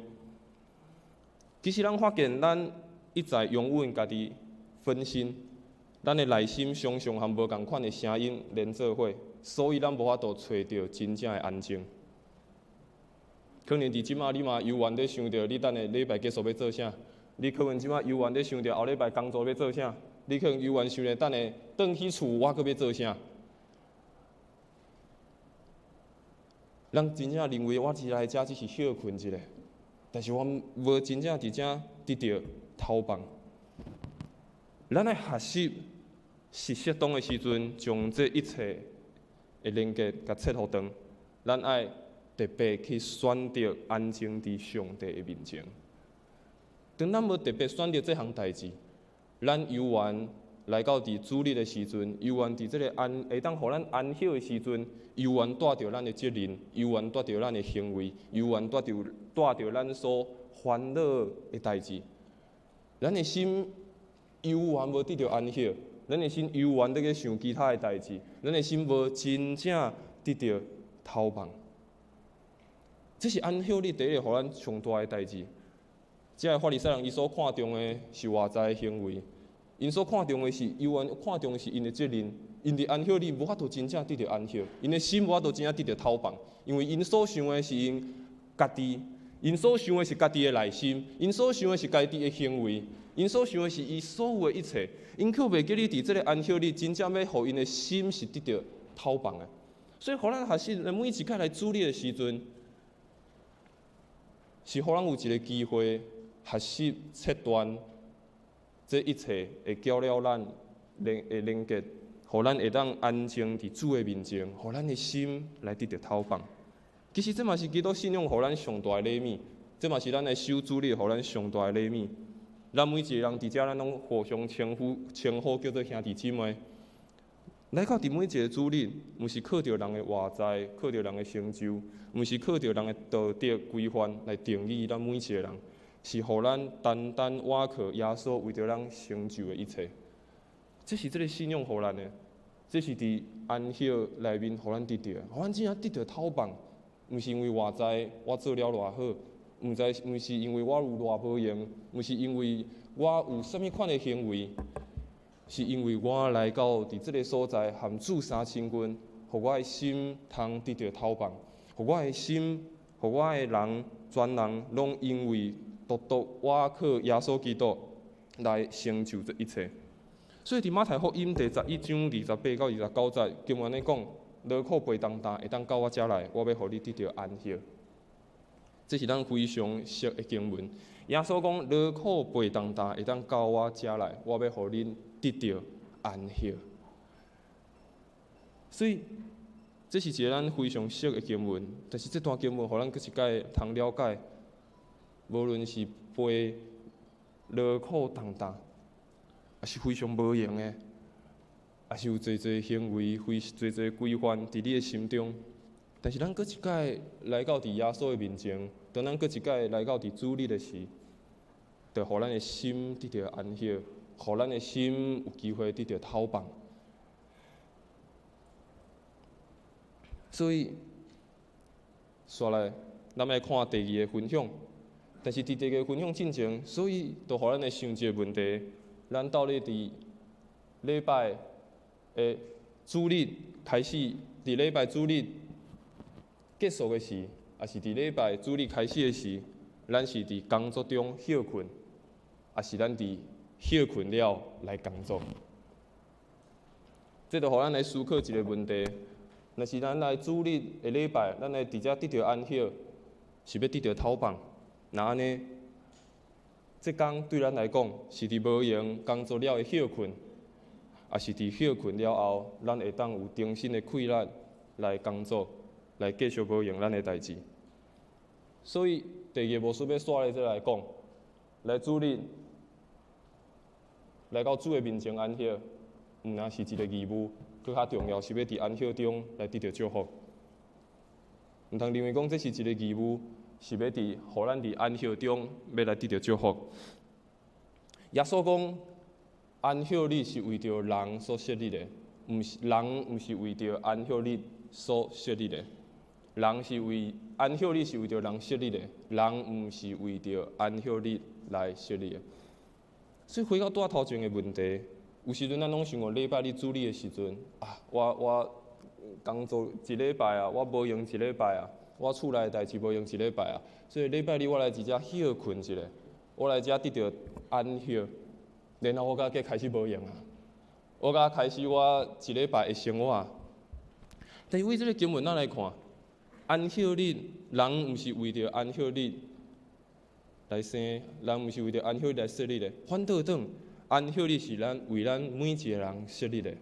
其實咱發現，咱一再永遠家己分心，咱的內心常常和無仝款的聲音連做伙，所以咱無法度揣著真正的安靜。可能佇這馬你嘛猶原咧想著你等下禮拜結束欲做啥？你可能這馬猶原咧想著後禮拜工作欲做啥？你可能猶原想著等下轉去厝我閣欲做啥？咱真正認為我是來遮只是歇睏一下，但是我無真正佇遮得著透放。咱愛學習是適當的時陣，將這一切的連結共切予斷。咱愛特別去選擇安靜佇上帝的面前。當咱無特別選擇這項代誌，咱猶原來到佇主日的時陣，猶原佇這个安會當予咱安息的時陣，猶原帶著咱的責任，猶原帶著咱的行為，猶原帶著帶著咱所煩惱的代誌，咱的心猶原無得著安息，咱的心猶原佇咧想其他的代誌，咱的心無真正得著透放。這是安息日第一个予咱上大的代誌。這个法利賽人，伊所看重的是外在的行為，𪜶所看重的是猶原看重的是𪜶的責任，𪜶佇安息日無法度真正得著安息，𪜶的心無法度真正得著透放，因為𪜶所想的是𪜶家己，𪜶所想的是家己的內心，𪜶所想的是家己的行為，𪜶所想的是伊所有的一切，𪜶卻袂記得佇這个安息日真正欲予𪜶的心是得著透放的。所以，予咱學習，每一擺來主日的時陣，是予咱有一个機會學習切斷這一切會攪擾咱連的連結，予咱會當安靜佇主的面前，予咱的心來得著透放。其實這嘛是基督信仰予咱上大的禮物，這嘛是咱來守主日予咱上大的禮物。咱每一個人佇遮，咱攏互相稱呼稱呼叫做兄弟姊妹。來到佇每一个主日，毋是靠著人的外在，靠著人的成就，毋是靠著人的道德規範來定義咱每一個人，是予咱單單倚靠耶穌為著咱成就的一切。這是這个信仰予咱的，這是佇安息內面予咱得著的，予咱真正得著透放。毋是因為外在我做了偌好，毋是因為我有偌無閒，毋是因為我有啥物款的行為，是因為我來到佇這个所在，和主相親近，予我的心通得著透放，予我的心，予我的人，全人攏因為獨獨倚靠耶穌基督來成就這一切。所以佇馬太福音第11章28到29節經文咧講：勞苦背重擔會當到我遮來，我欲予你得著安息。這是咱非常熟的經文。耶穌講：勞苦背重擔會當到我遮來，我欲予恁得著安息。所以，這是一个咱非常熟的經文，但是這段經文予咱閣一擺通了解，無論是背勞苦重擔，抑是非常無閒的，抑是有濟濟行為、非濟濟規範佇你的心中。但是咱閣一擺來到佇耶穌的面前，當咱閣一擺來到佇主日的時，就予咱的心得著安息，予咱的心有機會得著透放。所以，紲來，咱來看第二個分享。但是佇第二個分享進前，所以就予咱來想一個問題：咱到底佇禮拜的主日開始，佇禮拜主日結束的時，抑是佇禮拜主日開始的時，咱是佇工作中歇睏，抑是咱佇歇睏了來工作？這就予咱來思考一個問題：若是咱來主日的禮拜，咱來佇遮得著安息，是欲得著透放？若按呢，這工對咱來講是佇無閒工作了的歇睏，抑是佇歇睏了後，咱會當有重新的氣力來工作，來繼續無閒咱的代誌。所以第二個牧師欲煞咧這來講，來主日來到主的面前安息，毋但是一個義務，閣較重要是欲佇安息中來得著祝福。毋通認為講這是一個義務，是欲佇予咱佇安息中欲來得著祝福。耶穌講，安息日是為著人所設立的，毋是人毋是為著安息日所設立的。人是為安息日是為著人設立的，人毋是為著安息日來設立的。所以回到拄仔頭前的問題，有時陣咱攏想講禮拜日主日的時陣啊，我工作一禮拜啊，我無閒一禮拜啊，我厝內代誌無閒一禮拜啊，所以禮拜日我來佇遮歇睏一下，我來遮得著安息，然後我才閣開始無閒啊，我才開始我一禮拜的生活。但是為這个經文咱來看，安息日人毋是為著安息日來生，人毋是為著安息日來設立的，反倒轉，安息日是咱為咱每一个人設立的。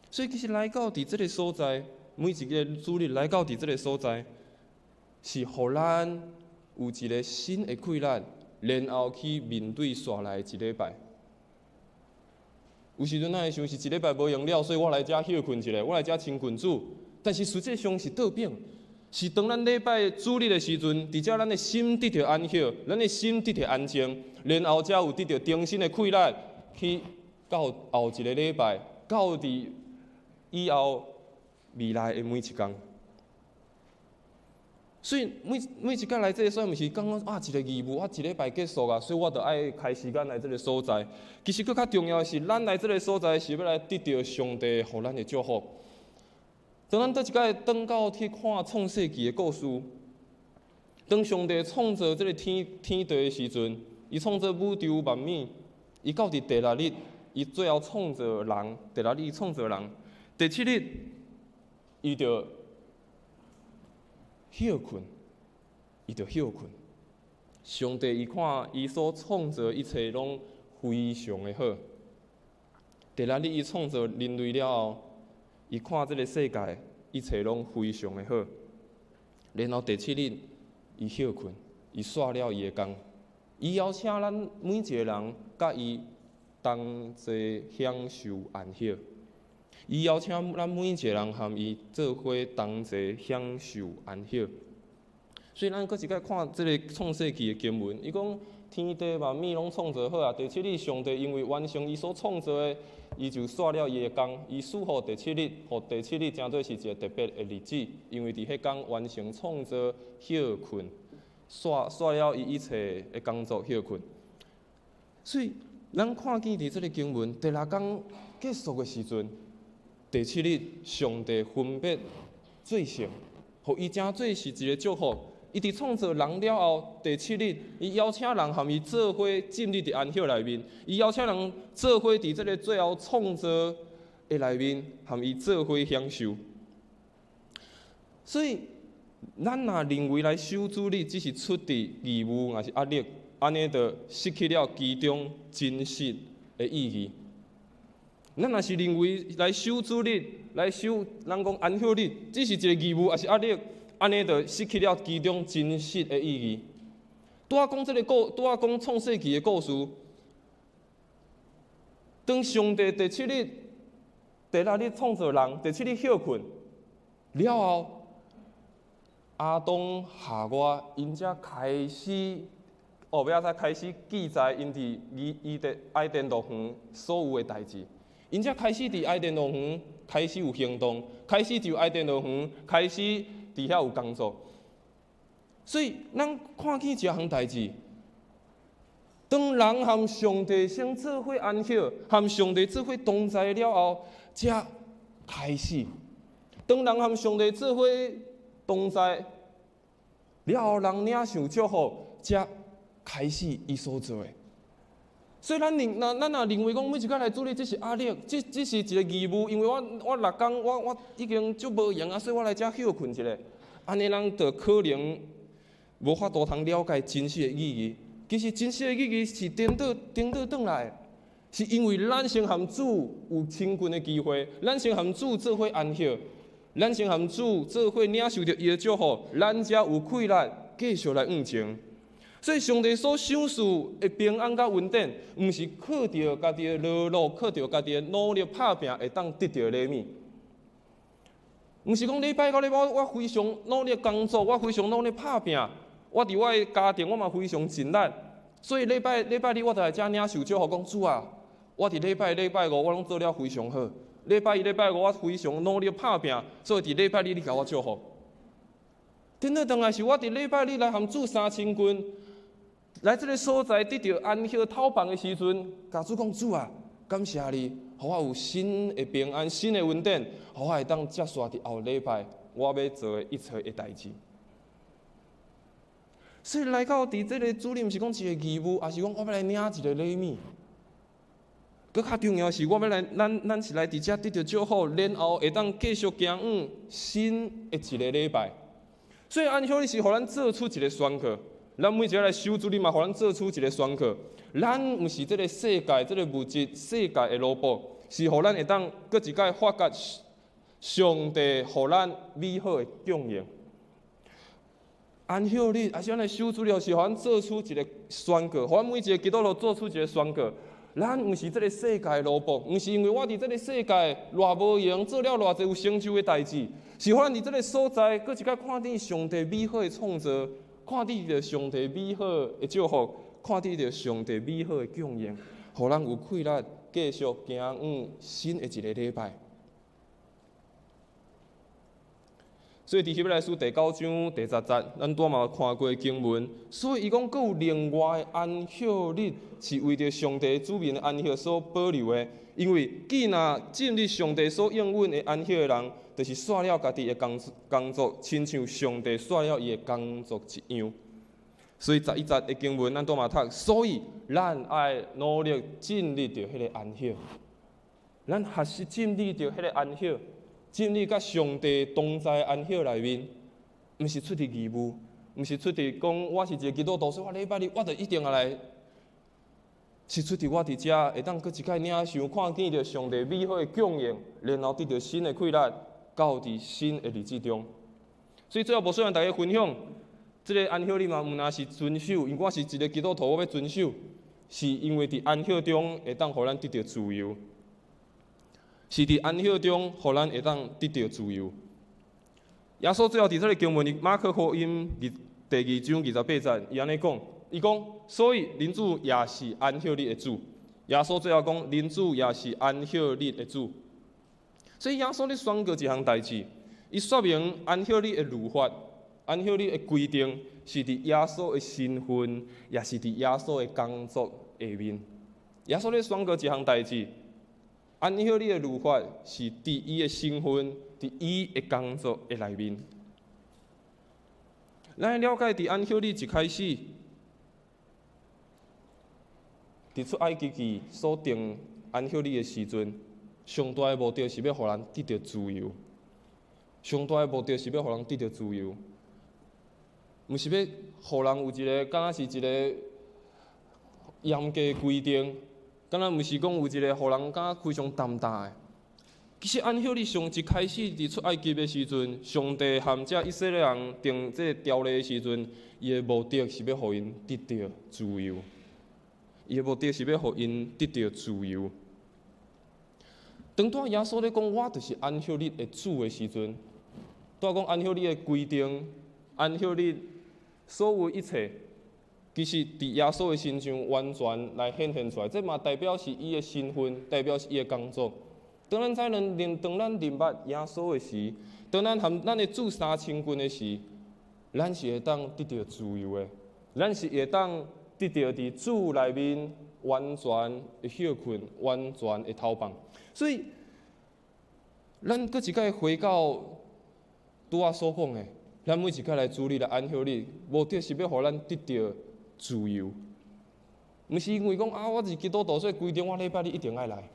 所以其實來到佇這个所在，每一个主日來到佇這个所在，是予咱有一个新的氣力，然後去面對紲來的一禮拜。有時陣咱會想是一禮拜無閒了，所以我來遮歇睏一下，我來遮親近主。但是實際上是倒轉，是當咱禮拜主日的時陣，佇遮咱的心得著安息，咱的心得著安靜，然後才有得著重新的氣力去到後一个禮拜，到佇以後未來的每一工。所以每一工來這个所在，毋是感覺啊一個義務，我一禮拜結束啊，所以我就愛開時間來這个所在。其實閣較重要的是，咱來這个所在是欲來得著上帝予咱的祝福。當咱倒一擺轉到去看創世記的故事，當上帝創造這个天地的時陣，伊創造宇宙萬物，伊到佇第六日，伊最後創造人，第六日伊創造人，第七日，伊就歇睏，伊就歇睏。上帝伊看伊所創造一切攏非常的好。第六日伊創造人類了後，伊看這个世界一切攏非常的好。然後第七日，伊歇睏，伊煞了伊的工。伊邀請咱每一个人，佮伊同齊享受安息。伊邀請咱每一个人和伊做伙同齊享受安息。所以咱閣一擺看這个創世記的經文，伊講天地萬物攏創造好啊。第七日，上帝因為完成伊所創造的，伊就煞了伊的工，伊賜予第七日，予第七日成做是一个特別的日子，因為佇彼工完成創造、歇睏，煞了伊一切的工作歇睏。所以，咱看見佇這个經文第六工結束的時陣，第七日上帝分別做聖，予伊成做是一个祝福。伊佇創造人了後，第七日，伊邀請人和伊做伙進入佇安息內面。伊邀請人做伙佇這个最後創造的內面，和伊做伙享受。所以，咱若認為來守主日只是出佇義務，抑是壓力，按呢就失去了其中真實的意義。咱若是認為來守主日，來守咱講安息日，只是一個義務，抑是壓力，按呢就失去了其中真實的意義。拄仔講這个故，拄仔講創世記的故事，當上帝第七日、第六日創造人，第七日歇睏了後，亞當夏娃𪜶才開始，後尾仔才開始記載𪜶佇伊甸樂園所有的代誌。𪜶才開始佇伊甸樂園開始有行動，開始就伊甸樂園開始佇遐有工作。所以咱看見一項代誌，當人和上帝先做伙安息，和上帝做伙同在了後，才開始。當人和上帝做伙同在了後，人領受祝福，才開始伊所做的。所以咱認，咱咱若認為講每一擺來主日，這是壓力，這只是一個義務，因為我我六工我我已經足無閒啊，所以我來遮歇睏一下。按呢，咱就可能無法度通了解真實的意義。其實真實的意義是顛倒顛倒轉來，是因為咱先和主有親近的機會，咱先和主做伙安息，咱先和主做伙領受著伊的祝福，咱才有氣力繼續來向前。所以上帝所賞賜的平安佮恩典，毋是靠著家己的勞碌，靠著家己的努力拍拚會當得著的禮物。毋是講禮拜到禮拜我非常努力工作，我非常努力拍拚，我佇我的家庭我嘛非常盡力，所以禮拜禮拜日我就來遮領受祝福，講主啊，我佇禮拜禮拜五我攏做了非常好，禮拜一、禮拜五我非常努力拍拚，所以佇禮拜日你共我祝福。顛倒轉來是我佇禮拜日來和主相親近，來這个所在得著安息透放的時陣，共主講主啊，感謝你，予我有新的平安、新的恩典，予我會當接續佇後禮拜我欲做的一切的代誌。所以來到佇這个主日，毋是講一个義務，抑是講我欲來領一个禮物。閣較重要是，我欲來，咱咱是來佇遮得著祝福，然後會當繼續行往新的一个禮拜。所以安息日是予咱做出一个宣告。咱每一个來守主日嘛，予咱做出一个宣告。咱毋是這个世界、這个物質世界的奴僕，是予咱會當閣一擺發覺上帝予咱美好的供應。安息日，抑是咱來守主日，是予咱做出一个宣告，予咱每一个基督徒做出一个宣告。咱毋是這个世界的奴僕，毋是因為我佇這个世界偌無閒，做了偌濟有成就的代誌，是予咱佇這个所在，閣一擺看見上帝美好的創造。看見著上帝美好的祝福，看見著上帝美好的供應，予咱有氣力繼續行往新的一个禮拜。所以佇希伯來書第九章第十節，咱拄仔嘛有看過經文。所以伊講，閣有另外的安息日是為著上帝子民的安息所保留的，因為既若進入上帝所應允的安息的人，就是煞了家己的工工作，親像上帝煞了伊的工作一樣。所以十一節的經文，咱拄嘛讀，所以咱愛努力進入著彼个安息，咱學習進入著彼个安息，進入佮上帝同在安息內面，毋是出佇義務，毋是出佇講我是一个基督徒，所以我禮拜日我就一定愛來。是出佇我佇遮會當閣一擺領受看見著上帝美好的供應，然後得著新的氣力，到佇新的日子中。所以最後無需要大家分享，這个安息日嘛，毋但是遵守，因為我是一个基督徒，我欲遵守，是因為佇安息中會當予咱得著自由，是佇安息中予咱會當得著自由。耶穌最後佇這个經文，馬可福音第二章28節，伊按呢講。伊講，所以人子也是安息日的主。耶穌最後講，人子也是安息日的主。所以耶穌咧宣告一項代誌，伊說明安息日的律法、安息日的規定，是佇耶穌的身份，也是佇耶穌的工作下面。耶穌咧宣告一項代誌，安息日的律法是佇伊的身份、佇伊的工作的內面。咱了解佇安息日一開始，佇出埃及記所定安息日的時陣，上大的目的是欲予人得著自由。上大的目的是欲予人得著自由，毋是欲予人有一个敢若是一个嚴格的規定，敢若毋是講有一个予人感覺非常擔擔的。其實安息日上一開始佇出埃及的時陣，上帝和這以色列人定這个條例的時陣，伊的目的是欲予𪜶得著自由。伊的目的是欲予𪜶得著自由。當拄耶穌咧講我就是安息日的主的時陣，拄講安息日的規定、安息日所有一切，其實佇耶穌的身上完全來顯現出來。這嘛代表是伊的身份，代表是伊的工作。當咱知咱認，當咱認捌耶穌的時，當咱和咱的主相親近的時，咱是會當得著自由的，咱是會當得著佇主內面完全的歇睏、完全的透放。所以，咱閣一擺回到拄仔所講的，咱每一擺來主日來安息日，目的是欲予咱得著自由。毋是因為講啊，我是基督徒，所以規定我禮拜日一定愛來。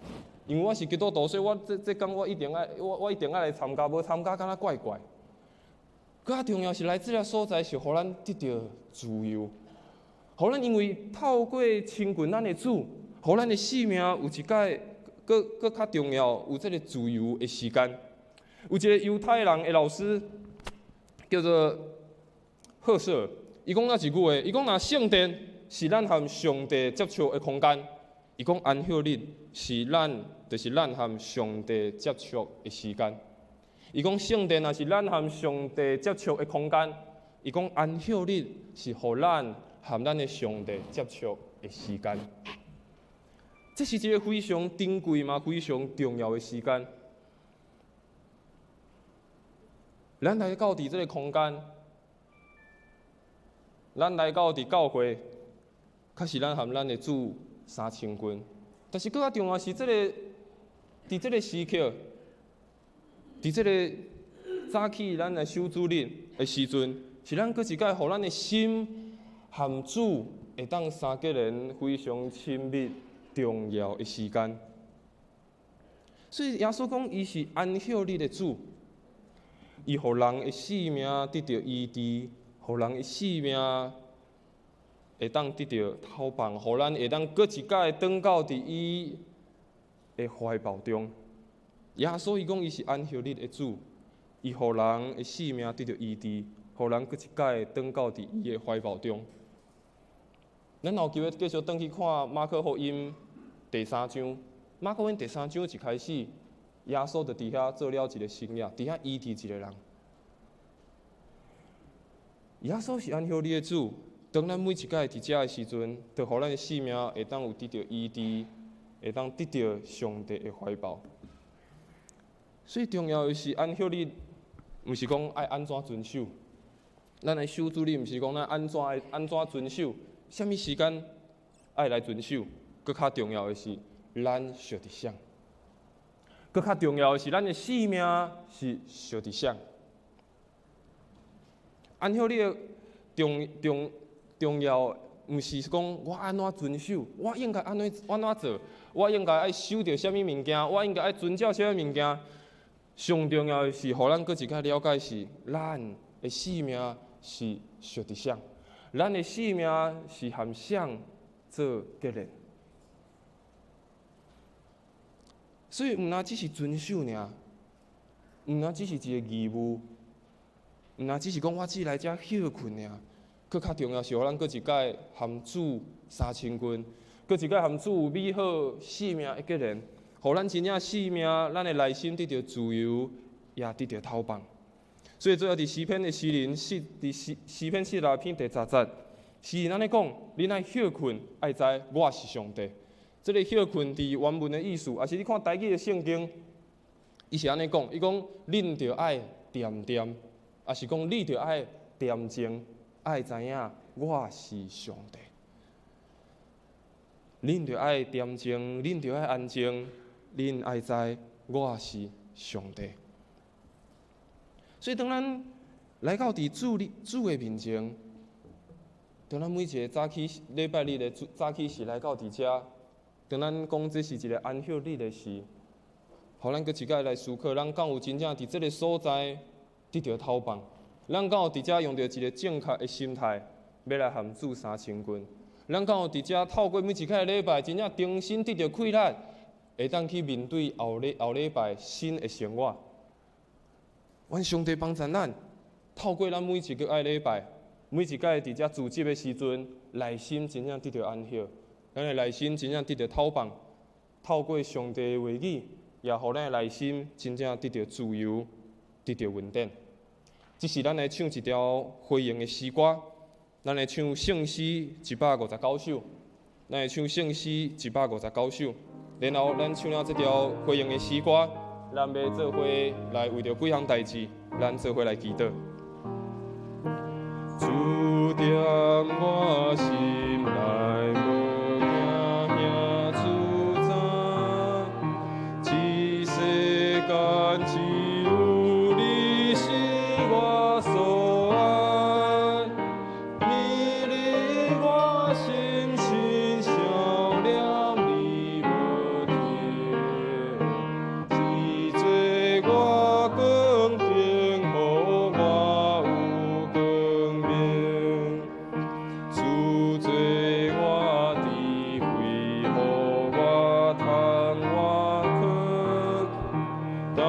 因為我是基督徒，所以我這這工我一定愛，我我一定愛來參加，無參加敢若怪怪。閣較重要是來這个所在是予咱得著自由，予咱因為透過親近咱的主，予咱的生命有一擺閣閣較重要，有這个自由的時間。有一个猶太人的老師叫做赫舍爾，伊講了一句話，伊講若聖殿是咱和上帝接觸的空間，伊講安息日是咱，就是咱和上帝接觸的時間。伊講聖殿若是咱和上帝接觸的空間，伊講安息日是予咱和咱的上帝接觸的時間。這是一个非常珍貴嘛，非常重要的時間。咱來到佇這个空間，咱來到佇教會，確實咱和咱的主相親近。但是閣較重要是這个，佇這个時刻，佇這个早起咱來守主日的時陣，是咱閣一擺予咱的心和主會當相結連非常親密重要的時間。所以耶穌講，伊是安息日的主，伊予人的性命得著醫治，予人的性命會當得著透放，予咱會當閣一擺轉到佇伊的懷抱中。耶穌伊講，伊是安息日的主，伊予人的性命得著醫治，予人閣一擺轉到佇伊的懷抱中。咱後期欲繼續轉去看馬可福音第三章。馬可福音第三章一開始，耶穌就佇遐做了一个神跡，佇遐醫治一个人。耶穌是安息日的主，當咱每一擺佇遮的時陣，就予咱的性命會當有得著醫治，會當得著上帝的懷抱。所以重要的是安息日，毋是講愛按怎遵守。咱來守主日，毋是講咱按怎愛按怎遵守，啥物時間愛來遵守。閣較重要的是，咱屬佇啥？閣較重要的是，咱的性命是屬佇啥？安息日的重重重要，毋是講我按怎遵守，我應該按怎按怎做，我應該愛守著啥物物件，我應該愛遵照啥物物件。上重要的是，予咱閣一擺了解是，咱的性命是屬佇啥？咱的性命是和啥做結連？所以，毋但只是遵守爾，毋但只是一个義務，毋但只是講我只來遮歇睏爾，閣較重要是，予咱閣一擺和主相親近，閣一擺和主有美好性命的結連，予咱真正性命，咱的內心得著自由，也得著透放。所以最後佇詩篇的詩人，四佇詩詩篇46篇第十節，詩人按呢講：恁愛歇睏，愛知我是上帝。這个歇睏佇原文的意思，抑是你看台語的聖經，伊是按呢講：伊講恁著愛恬恬，抑是講你著愛恬靜，愛知影我是上帝。恁著愛恬靜，恁著愛安靜，恁愛知我是上帝。所以當咱來到佇主日主的面前，當咱每一个早起禮拜日的早起時來到佇遮，當咱講這是一个安息日的時，予咱閣一擺來思考，咱敢有真正佇這个所在得著透放？咱敢有佇遮用著一个正確的心態，欲來和主相親近？咱敢有佇遮透過每一擺禮拜，真正重新得著氣力，會當去面對後禮後禮拜新的生活？願上帝幫助咱，透過咱每一个愛禮拜，每一擺佇遮聚集的時陣，內心真正得著安息，咱的內心真正得著透放。透過上帝的話語，也予咱的內心真正得著自由，得著穩定。這是咱來唱一條回應的詩歌，咱來唱聖詩159首，咱來唱聖詩159首。然後咱唱了這條回應的詩歌，咱欲做伙來為著幾項代誌，咱做伙來祈禱。踮我心內無驚遐自在，這世間只有你是我所愛，美麗我心心相念你無停，是做我光景，予我有光明。主做我智慧，予我通活去。但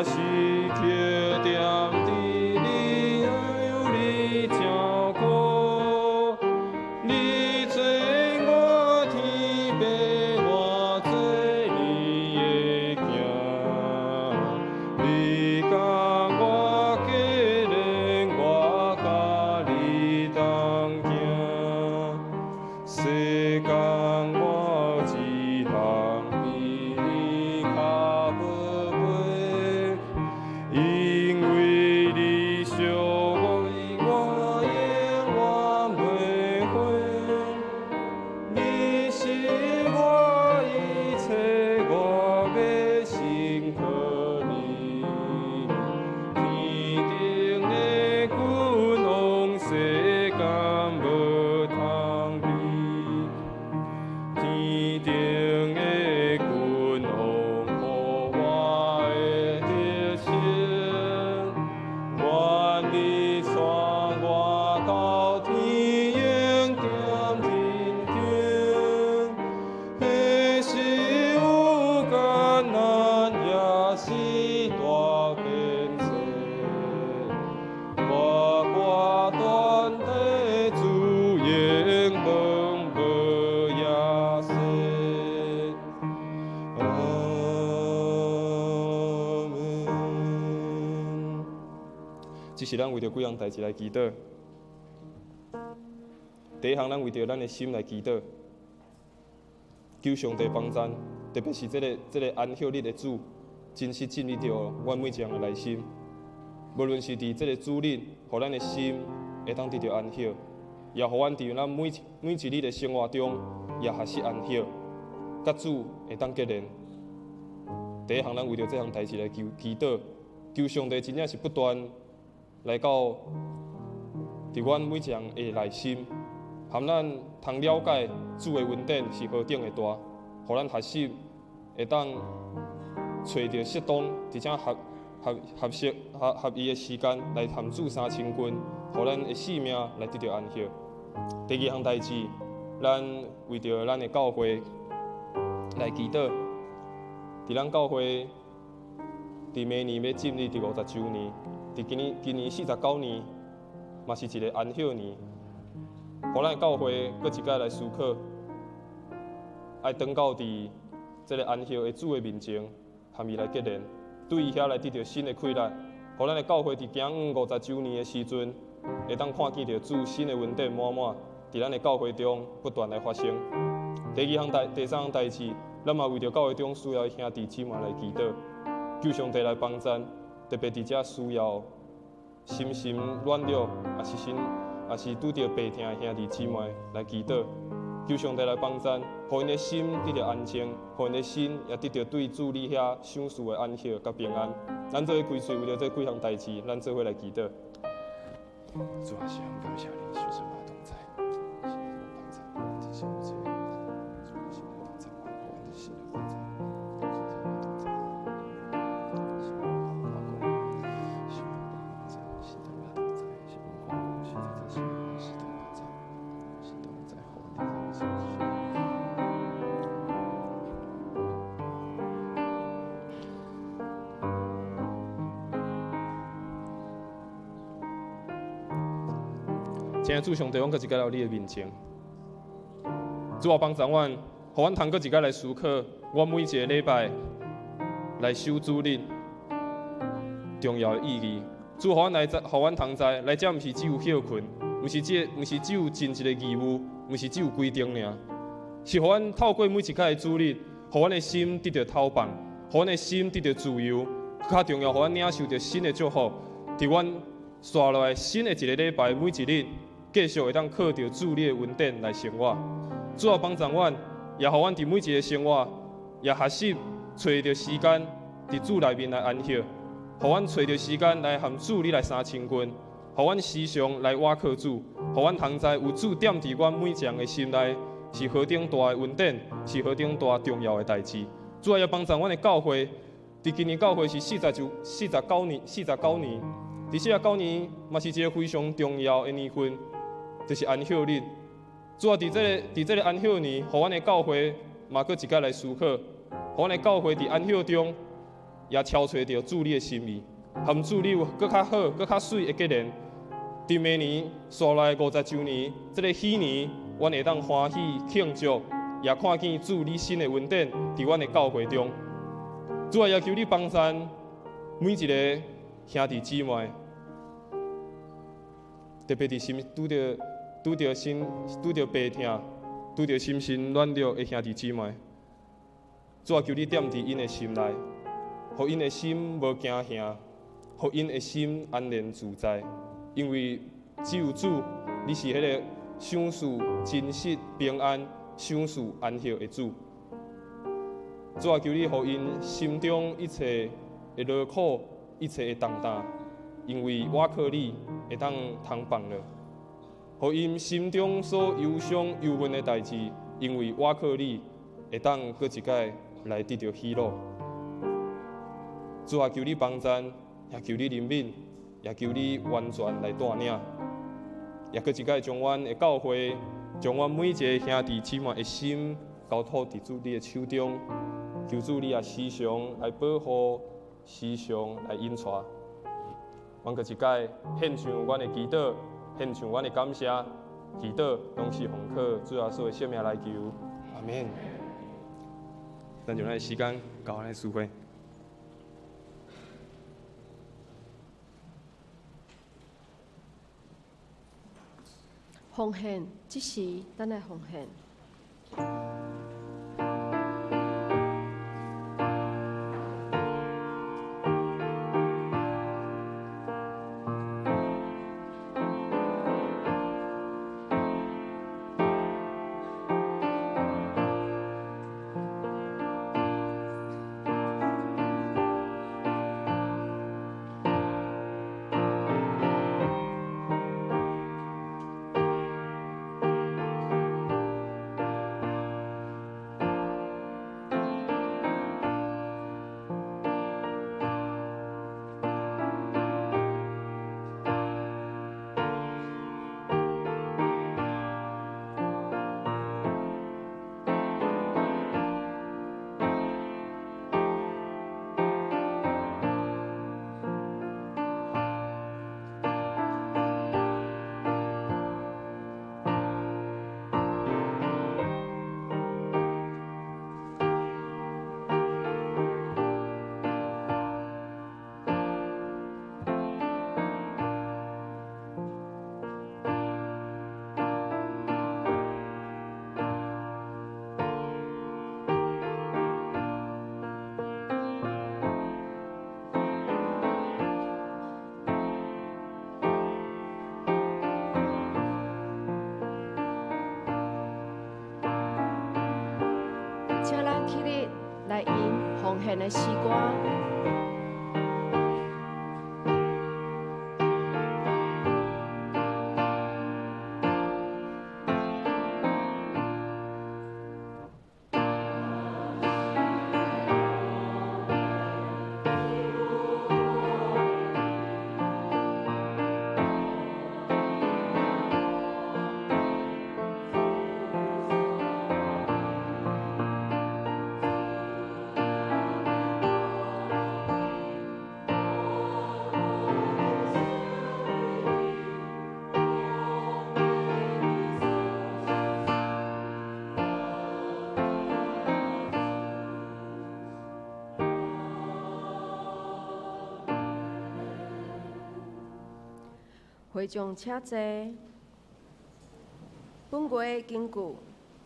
是靠踮佇你，有你照顧，你做我天父，我做你的囝。你佮我結連，我佮你同行。世間無一項比你較寶貝，因為你惜我，我永遠袂悔。你是我一切，我欲信靠你。天頂的君王，世間無通比。天頂的君王，予我的得勝。願你帶我到天永踮天頂，彼時有艱難，也是大變遷。我決斷地主永恆無夜息。阿們。這是咱為著幾項代誌來祈禱。第一項，咱為著咱的心來祈禱，求上帝幫贊，特別是這個安息日的主，真實進入著阮每一個人的內心。無論是佇這個主日，予咱的心會當得著安息，也予阮佇咱每一日的生活中，也學習安息，佮主會當結連。第一項，咱為著這項代誌來求祈禱，求上帝真正是不斷來到佇阮每一個人的內心，含咱通了解主的恩典是何等的大，予咱學習會當揣著適當，而且合合合適合合宜的時間來和主相親近，予咱的性命來得著安息。第二項代誌，咱為著咱的教會來祈禱。佇咱教會，佇明年欲進入第50週年，佇今年49年，嘛是一個安息年。予咱的教會閣一擺來思考，愛轉到佇這個安息的主的面前，和伊來結連，對伊遐來得著新的氣力。予咱的教會佇行50週年的時陣，會當看見著主新的恩典滿滿，佇咱的教會中不斷來發生。第三項代誌，咱嘛為著教會中需要的兄弟姊妹來祈禱，求上帝來幫贊，特別佇遮需要心神軟弱，抑是拄著病痛的兄弟姊妹來祈禱，求上帝來幫贊，予𪜶的心得著安靜，予𪜶的心也得著對主你遐賞賜的安息佮平安。咱做伙開喙，為著這幾項代誌，咱做伙來祈禱。主啊，是感謝你，隨時嘛同在，是幫贊，提醒我這個，主啊，是來幫贊我，我的心來幫贊，是來同在，是我講，是我幫贊，是同在，是我講，是在是是同在，是同在，我的心。親愛的主上帝，阮閣一擺來到你的面前。主啊，幫助阮，予阮通閣一擺來思考，阮每一個禮拜來守主日重要的意義。主，予阮來知，予阮通知，來遮毋是只有歇睏，毋是只有盡一個義務，毋是只有規定爾，是予阮透過每一擺的主日，予阮的心得著透放，予阮的心得著自由。較重要，予阮領受著新的祝福，佇阮紲落來新的一個禮拜，每一日，继续会当靠著主你的恩典来生活。主啊，帮助阮，也予阮伫每一个生活，也学习揣著时间伫主内面来安息，予阮揣著时间来和主你来相亲近，予阮时常来倚靠主，予阮通知有主踮伫阮每一个人的心内，是何等大的恩典，是何等大重要的代志。主啊，也帮助阮的教会，伫今年教会是49年，49年，伫49年嘛是一个非常重要的年份，就是安息日。主啊，伫这个安息年，予阮的教会嘛阁一摆来思考，予阮的教会伫安息中也敲揣著主你的心意，含主你有阁较好、阁较媠的结连。伫明年紲来50周年，这个喜年，阮会当欢喜庆祝，也看见主你新的恩典伫阮的教会中。主啊，也求你帮赞每一个兄弟姊妹，特别伫心拄著拄著心拄著病痛、拄著心神软弱的兄弟姊妹，主啊，求你踮伫𪜶的心内，予𪜶的心无惊吓，予𪜶的心安然自在，因为只有主，你是彼个赏赐真实平安、赏赐安息的主。主啊，求你予𪜶心中一切的劳苦、一切的重担，因为倚靠你会当通放落；予𪜶心中所忧伤、忧闷的代志，因为倚靠你会当阁一摆来得著喜乐。主啊，求你帮赞，也求你怜悯，也求你完全来带领，也阁一摆将阮的教会，将阮每一个兄弟姊妹的心交托伫主你的手中。求主你也时常来保护，时常来引带。阮阁一摆献上阮的祈祷，献上阮的感谢，祈祷拢是奉靠主耶稣的圣名来求，阿们。咱将咱的时间交予咱司会。奉献，这时咱来奉献。请咱起立来吟奉献的诗歌。会众请坐。本月的根据，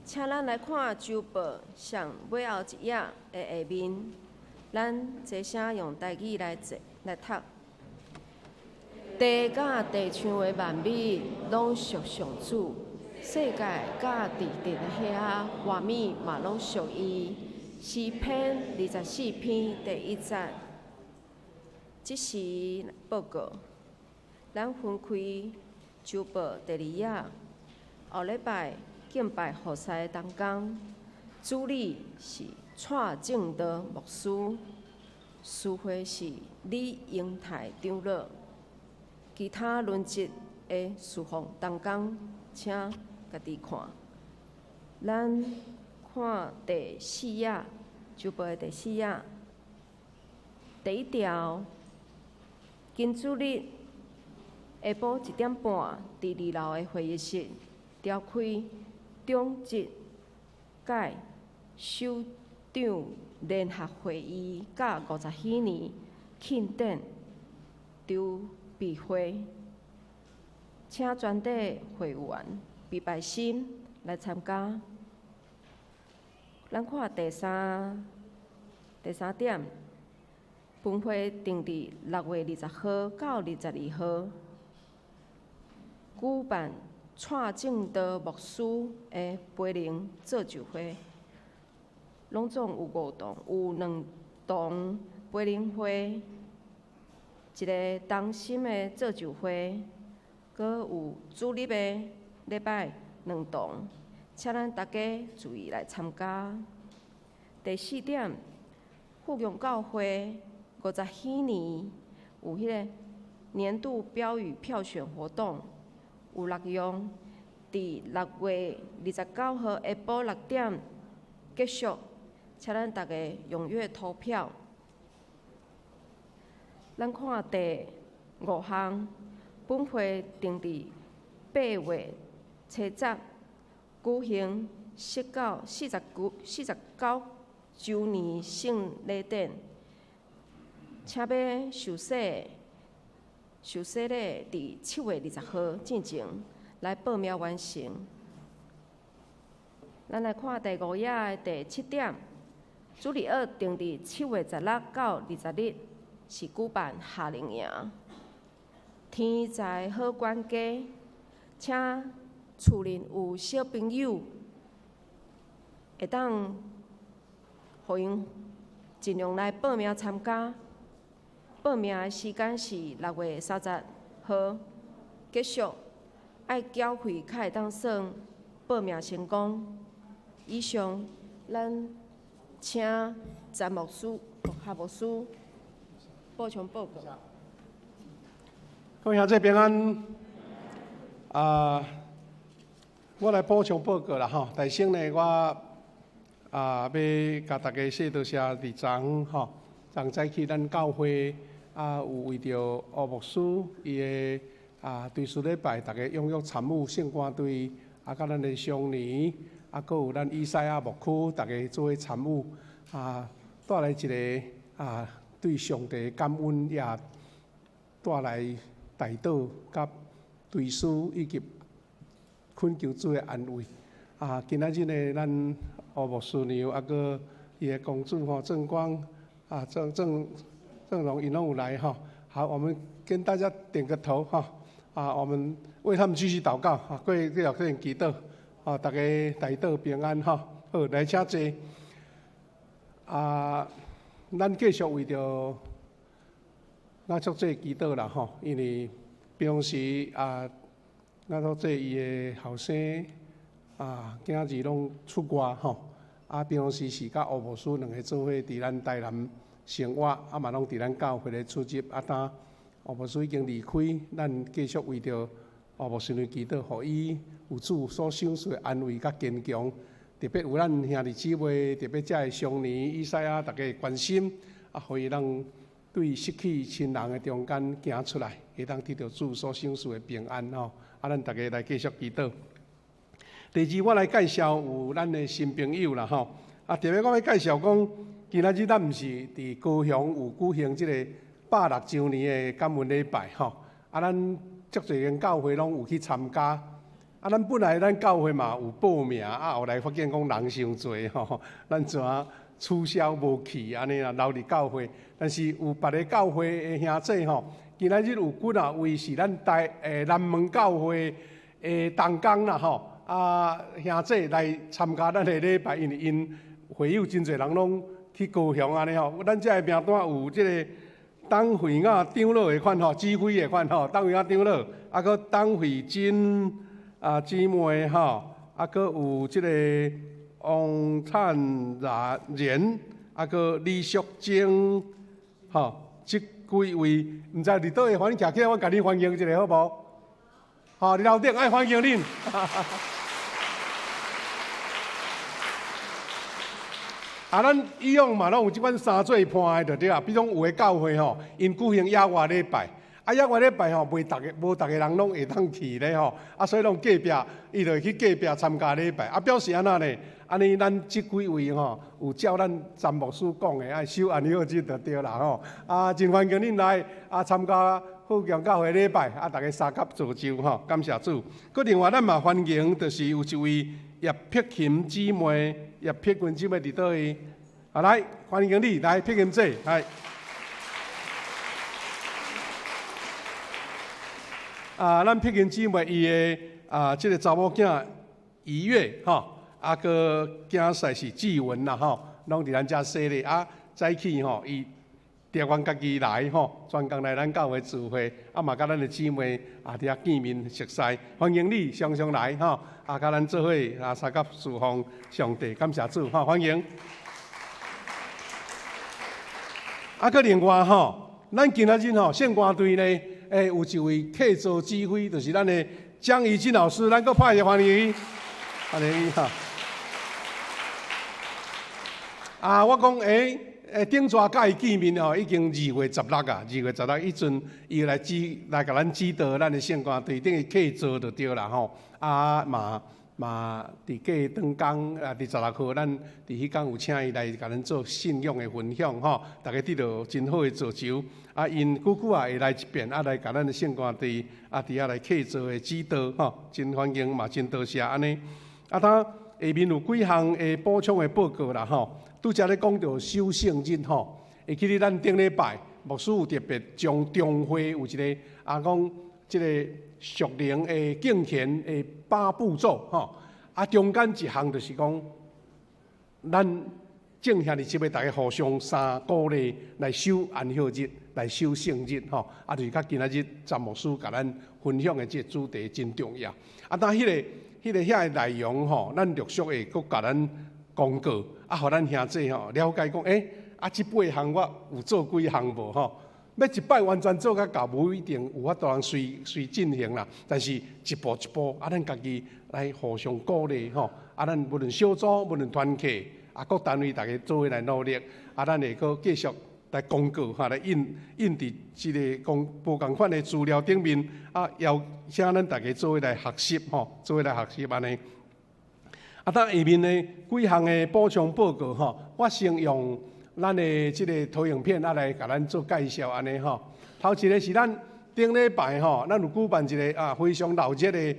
请咱来看周报上尾后一页的下面，咱齐声用台语来读。地佮地上的萬物攏屬上主，世界佮佇佇遐活物嘛攏屬伊。詩篇24篇第1節。這時報告，咱分開週報第二頁，後禮拜敬拜服侍的同工，主理是蔡正道牧師，司會是李英泰長老，其他輪值的侍奉同工，請家己看。咱看第四頁，週報的第四頁，第一條，今主日下晡1點半，佇二樓的會議室召開長執界首長聯合會議，佮50禧年慶典籌備會，請全體會員畢拜心來參加。咱看第三點，分會定佇6月20號到22號，舉辦蔡正道牧師的培靈造就會，攏總有五堂，有兩堂培靈會，一个同心的造就會，閣有主日的禮拜兩堂，請咱大家注意來參加。第四點，富強教會50禧年有彼个年度標語票選活動，有六樣，佇6月29號下晡6點結束，請咱大家踴躍投票。咱看第五項，本會定佇8月初10舉行釋教49週年聖禮典，請欲受洗禮佇7月20號進前來報名完成。咱來看第五頁的第七點，主日學定佇7月16到20日是舉辦夏令營。天才好管家，請厝內有小朋友會當予𪜶盡量來報名參加。報名的時間是6月30號結束，愛繳費才會當算報名成功。以上，咱請詹牧師、何牧師補充報告。各位兄弟平安。啊，我來補充報告啦吼。首先呢，我啊欲共大家說多謝佇昨吼，昨早起咱教會啊有為著吳牧師伊的啊追思禮拜，大家踴躍參與聖歌隊啊，佮咱的雙年啊，閣有咱以賽亞牧區，大家做伙參與啊，帶來一个啊對上帝感恩，也帶來代禱佮追思以及懇求主的安慰。啊，今仔日呢，咱吳牧師娘啊，閣伊的公主吼鄭光啊，鄭鄭鄭榮𪜶攏有來吼。好，我們跟大家點個頭哈。啊，我們為他們繼續禱告，啊，各位繼續去祈禱，啊，大家代禱平安吼。好，來請坐。啊，咱繼續為著雅祝姐祈禱啦吼，因為平常時啊，雅祝姐伊的後生啊，囝兒攏出外吼，啊，平常時是佮吳牧師兩个做伙佇咱台南生活，啊嘛攏佇咱教會咧出入，啊，當吳牧師已經離開，咱繼續為著吳牧師娘祈禱，予伊有主所賞賜的安慰佮堅強。特別有咱兄弟姊妹，特別遮的雙年以賽亞，大家關心，啊，予伊當對失去親人的中間行出來，會當得著主所賞賜的平安吼。啊，咱大家來繼續祈禱。第二，我來介紹有咱的新朋友啦吼。啊，特別我欲介紹講，今仔日咱毋是佇高雄有舉行這个106週年的感恩禮拜吼。啊，咱足濟間教會攏有去參加。啊，咱本來咱教會嘛有報名，啊，後來發現講人傷濟吼，咱怎取消無去按呢啦，留佇教會。但是有別个教會的兄弟吼，今仔日有幾若位是咱台南門教會的同工啦吼，啊兄弟來參加咱的禮拜，因為𪜶會友真濟人攏去高雄按呢吼。咱這个名單有這个董惠雅長老的款吼，指揮的款吼，董惠雅長老，啊閣董惠珍啊姊妹吼，啊閣有這個王燦然，啊閣李淑貞，吼，這幾位毋知佇佗位，反正徛起來，我共你歡迎一下好無？吼，佇樓頂愛歡迎恁。啊，咱以往嘛攏有這款三做伴的就對啊，比如講有的教會吼，𪜶舉行野外禮拜，啊野外禮拜吼，袂逐个無逐个人攏會當去咧吼，啊所以攏隔壁，伊就會去隔壁參加禮拜，啊表示按怎呢？按呢咱這幾位吼，有照咱詹牧師講的，愛守安息日就對啦吼。啊，真歡迎恁來啊參加富強教會禮拜，啊，逐家相佮造就吼，感謝主。閣另外咱嘛歡迎，就是有一位葉碧琴姊妹，葉碧琴姊妹佇佗位？啊，來歡迎你，來碧琴姐，來。啊，咱碧琴姊妹伊的啊，這个查某囝怡月吼，啊，閣囝婿是志文啦吼，攏佇咱遮洗禮啊，早起吼，伊台灣家己來吼，專工來咱教會聚會，啊嘛佮咱的姊妹啊佇遐見面熟似，歡迎你常常來吼，啊佮咱做伙啊相佮侍奉上帝，感謝主吼，歡迎。啊，閣另外吼，咱今仔日吼聖歌隊呢，有一位客座指揮，就是咱的江怡靜老師，咱閣拍一個歡迎伊，歡迎伊吼。啊，我講頂逝佮伊見面吼，已經2月16啊，2月16，彼陣伊來指來共咱指導咱的聖歌隊，等於客座就對啦吼。啊嘛嘛，佇過當工啊，佇16號，咱佇彼工有請伊來共咱做信仰的分享吼，逐家得著真好的造就。啊，𪜶久久也會來一遍，啊，來共咱的聖歌隊啊，佇遐來客座的指導吼，真歡迎嘛，真多謝按呢。啊，當下面有幾項的補充的報告啦吼。拄才咧講著守聖日吼，會記得咱頂禮拜牧師有特別將中會有一個啊講，這個屬靈的敬虔的八步驟吼，啊中間一項就是講，咱眾兄弟姊妹逐家互相三鼓勵來守安息日，來守聖日吼，啊就是佮今仔日詹牧師共咱分享的這個主題真重要。啊，當彼個遐个內容吼，咱陸續會閣共咱公告，啊，予咱兄弟吼了解講，啊，這八項我有做幾項無吼？欲一擺完全做甲到，無一定有法度通隨隨進行啦。但是一步一步，啊，咱家己來互相鼓勵吼，啊，咱無論小組，無論團契，啊，各單位逐家做伙來努力，啊，咱會閣繼續來公告哈，來印印佇這个講無仝款的資料頂面，啊，邀請咱逐家做伙來學習吼，做伙來學習按呢。啊，當下面的幾項的補充報告吼，我先用咱的這个投影片啊來共咱做介紹按呢吼。頭一个是咱頂禮拜吼，咱有舉辦一个啊非常熱熱的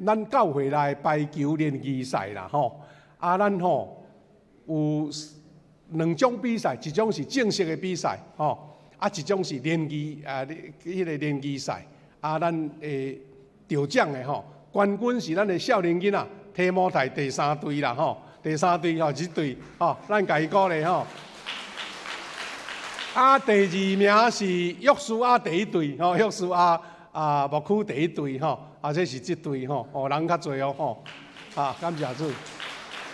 咱教會內排球聯誼賽啦吼。啊，咱吼有兩種比賽，一種是正式的比賽吼，啊，一種是聯誼啊，彼个聯誼賽。啊，咱會得獎的吼，冠軍是咱的少年囡仔。提摩太第三隊啦吼，第三隊吼，這隊吼，咱共伊鼓勵吼。啊，第二名是約書亞第一隊吼，約書亞啊牧區第一隊吼，啊，這是這隊吼，哦，人較濟哦吼，啊，感謝主。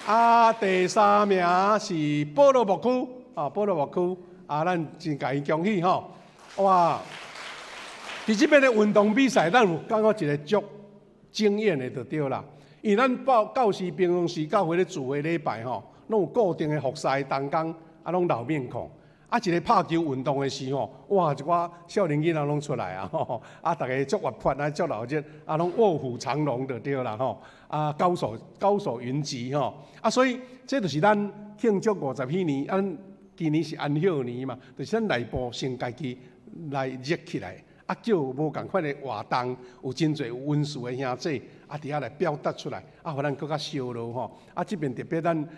啊，第三名是保羅牧區，啊，保羅牧區，啊，咱真共伊恭喜吼。哇，佇這邊的運動比賽，咱有感覺一个足經驗的就對啦。因為咱教教師平常時教會咧聚會禮拜吼，攏有固定的服侍同工，啊，攏老面孔。啊，一个拍球運動的時吼，哇，一寡少年囡仔攏出來啊，吼，啊，逐家足活潑啊，足熱熱，啊，攏臥虎藏龍就對啦，吼，啊，高手高手雲集吼，啊，所以這就是咱慶祝50禧年，咱今年是安息年嘛，就是咱內部先家己來熱起來。啊，叫無仝款的活動，有真濟有恩賜的兄弟，啊，佇遐來表達出來，啊，予咱閣較燒熱吼。啊，這邊特別咱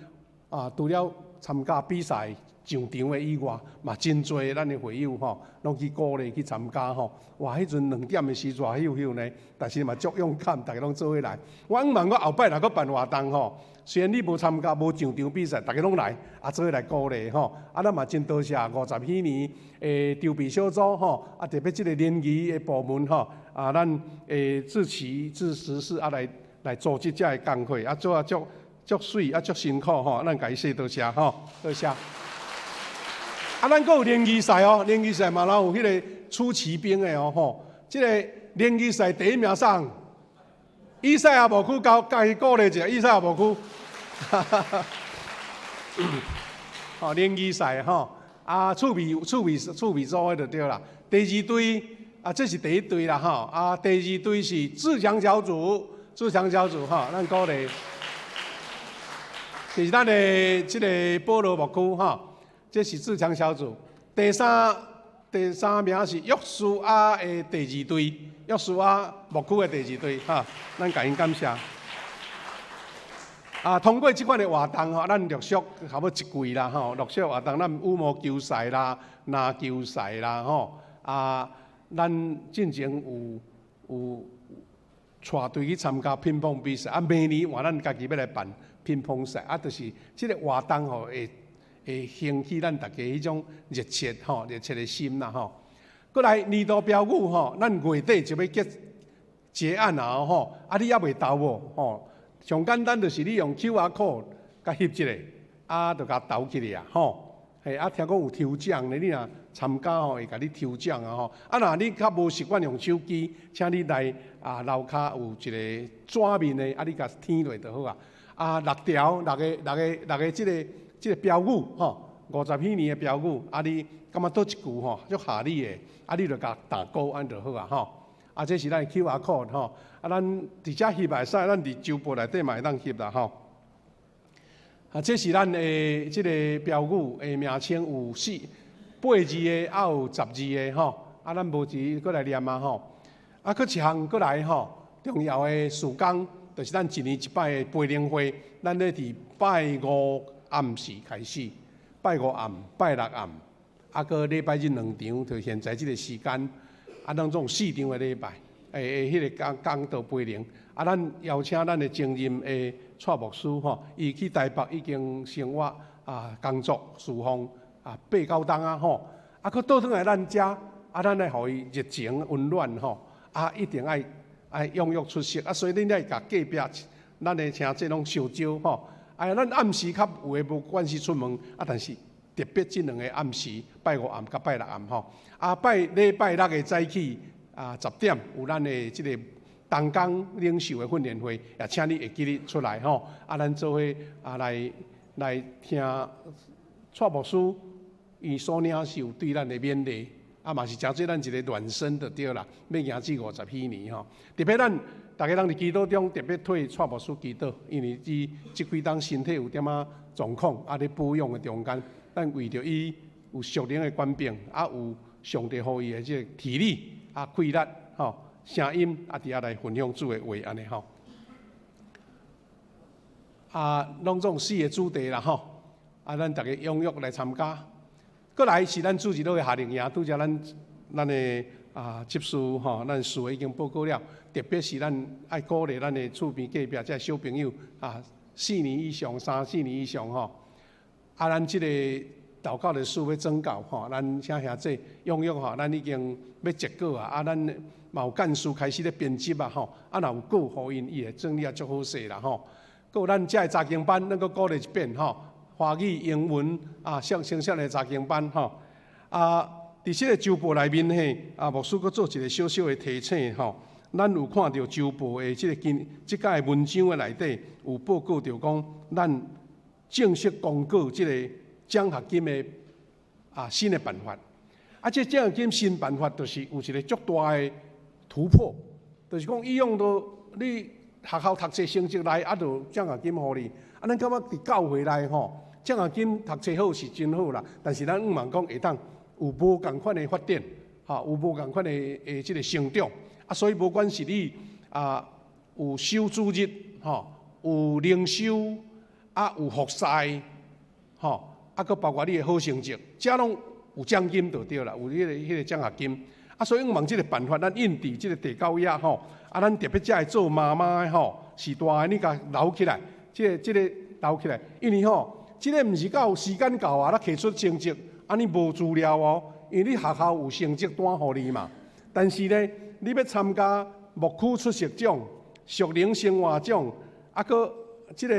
啊，除了參加比賽上場的以外，嘛真濟咱的會友吼，攏去鼓勵去參加吼。哇！彼陣2點的時熱咻咻呢，但是嘛足勇敢，逐家攏做伙來。我向望我後擺若閣辦活動吼，雖然你無參加無上場比賽，逐家攏來，啊做伙來鼓勵吼。啊，咱嘛真多謝50禧年的籌備小組吼，啊特別這个聯誼的部門吼，啊咱的志奇、志實事啊來來組織這个工課，啊做啊足足媠啊足辛苦吼，咱共伊說多謝吼，多謝。啊，咱閣有聯誼賽哦，聯誼賽嘛，然有彼个出奇兵的哦吼。這个聯誼賽第一名上，以賽亞牧區交共伊鼓勵一下，以賽亞牧區。吼，聯誼賽吼，啊，趣味趣味趣味組的就對啦。第二隊啊，這是第一隊啦吼，啊，第二隊是自強小組，自強小組吼，咱鼓勵。就是咱的這个保羅牧區吼。這是自強小組，第三名是約書亞的第二隊，約書亞牧區的第二隊，哈，咱共𪜶感謝。啊，通過這款的活動吼，咱陸續差不多一季啦，吼，陸續活動，咱羽毛球賽啦、籃球賽啦，吼，啊，咱進前有有帶隊去參加乒乓比賽，啊，明年換咱家己欲來辦乒乓賽，啊，就是這个活動吼會。會興起咱逐家彼種熱切吼、熱切的心啦吼。閣來年度標語吼，咱月底就欲結結案啊吼，啊你猶未投無吼？上簡單就是你用 QR code 共翕一下，啊，就共投起來啊吼。嘿，啊聽講有抽獎呢，你若參加吼，會共你抽獎啊吼。啊，若你較無習慣用手機，請你來啊樓跤有一个紙面的，啊你共填落就好啊。啊，六條六个六个六个這个。這个標語吼，50禧年的標語，啊，你感覺佗一句吼，足合你的，啊，你就共打勾按就好啊吼。啊，這是咱的 QR code 吼，啊，咱佇遮翕會使，咱佇週報內底嘛會當翕啦吼。啊，這是咱的這个標語的名稱有四八字的，啊有10字的吼。啊，咱無錢閣來念啊吼。啊，閣一項閣來吼，重要的事工，就是咱一年一擺的培靈會，咱咧佇拜五暗時開始，拜五暗、拜六暗，啊，閣禮拜日兩場，就現在這个時間，啊，攏總四場的禮拜，會彼个講講道培靈，啊，咱邀請咱的前任的蔡牧師吼，伊去台北已經生活啊，工作侍奉啊，八九冬啊吼，啊，閣倒轉來咱遮，啊，咱來予伊熱情溫暖吼，啊，一定愛愛踴躍出席，啊，所以恁愛共隔壁咱的兄弟攏相招吼。哎，咱暗時較有的無關係出門，啊，但是特別這兩个暗時，拜五暗佮拜六暗吼。啊，拜禮拜六的早起啊，10點有咱的這个同工領袖的訓練會，也請你會記得出來吼。啊，咱做伙啊來來聽蔡牧師伊所領受對咱的勉勵，啊嘛是誠做咱一个暖身就對啦，欲行至50禧年吼。特別咱逐家人佇祈禱中特別替蔡牧師祈禱，因為伊這幾冬身體有點仔狀況，啊咧保養的中間，咱為著伊有屬靈的權柄，啊有上帝予伊的這个體力啊氣力吼聲音啊佇遐來分享主的話按呢吼。啊，攏總四个主題啦吼，啊，咱逐家踴躍來參加。閣來是咱主日學的夏令營，拄才咱咱的啊執事吼，咱事已經報告了。特別是咱愛鼓勵咱的厝邊隔壁這小朋友啊，四年以上、三四年以上吼。啊，咱這个禱告的書欲徵稿吼，咱請兄弟踴躍吼，咱已經欲結稿啊，啊，咱嘛有幹事開始咧編輯啊吼，啊，若有稿予𪜶，伊會整理啊足好勢啦吼。閣有咱這个查經班，咱閣鼓勵一遍吼，華語、英文啊，雙雙的查經班吼。啊，佇這个週報內面嘿，啊，牧師閣做一个小小的提醒吼。咱有看著週報的這个今這屆文章的內底有報告著講，咱正式公告這个獎學金的啊新的辦法。啊，這獎學金新辦法就是有一个足大的突破，就是講以往都你學校讀冊成績來，啊，就獎學金予你。啊，咱感覺佇教會內吼，獎學金讀冊好是真好啦，但是咱向望講會當有無仝款的發展，吼，有無仝款的的這个成長。啊，所以無管是你啊有守主日，吼，有靈修，啊有服侍，吼，啊，閣包括你的好成績，遮攏有獎金就對啦，有彼個獎學金。啊，所以向望這个辦法，咱印佇這个地九頁吼，啊，咱特別遮的做媽媽的吼，是大的你共留起來，這個留起來，因為吼，這个毋是到時間到啊，咱提出成績，按呢無資料哦，因為你學校有成績單予你嘛。但是呢，你欲參加牧區出色獎、屬靈生活獎，啊，閣這个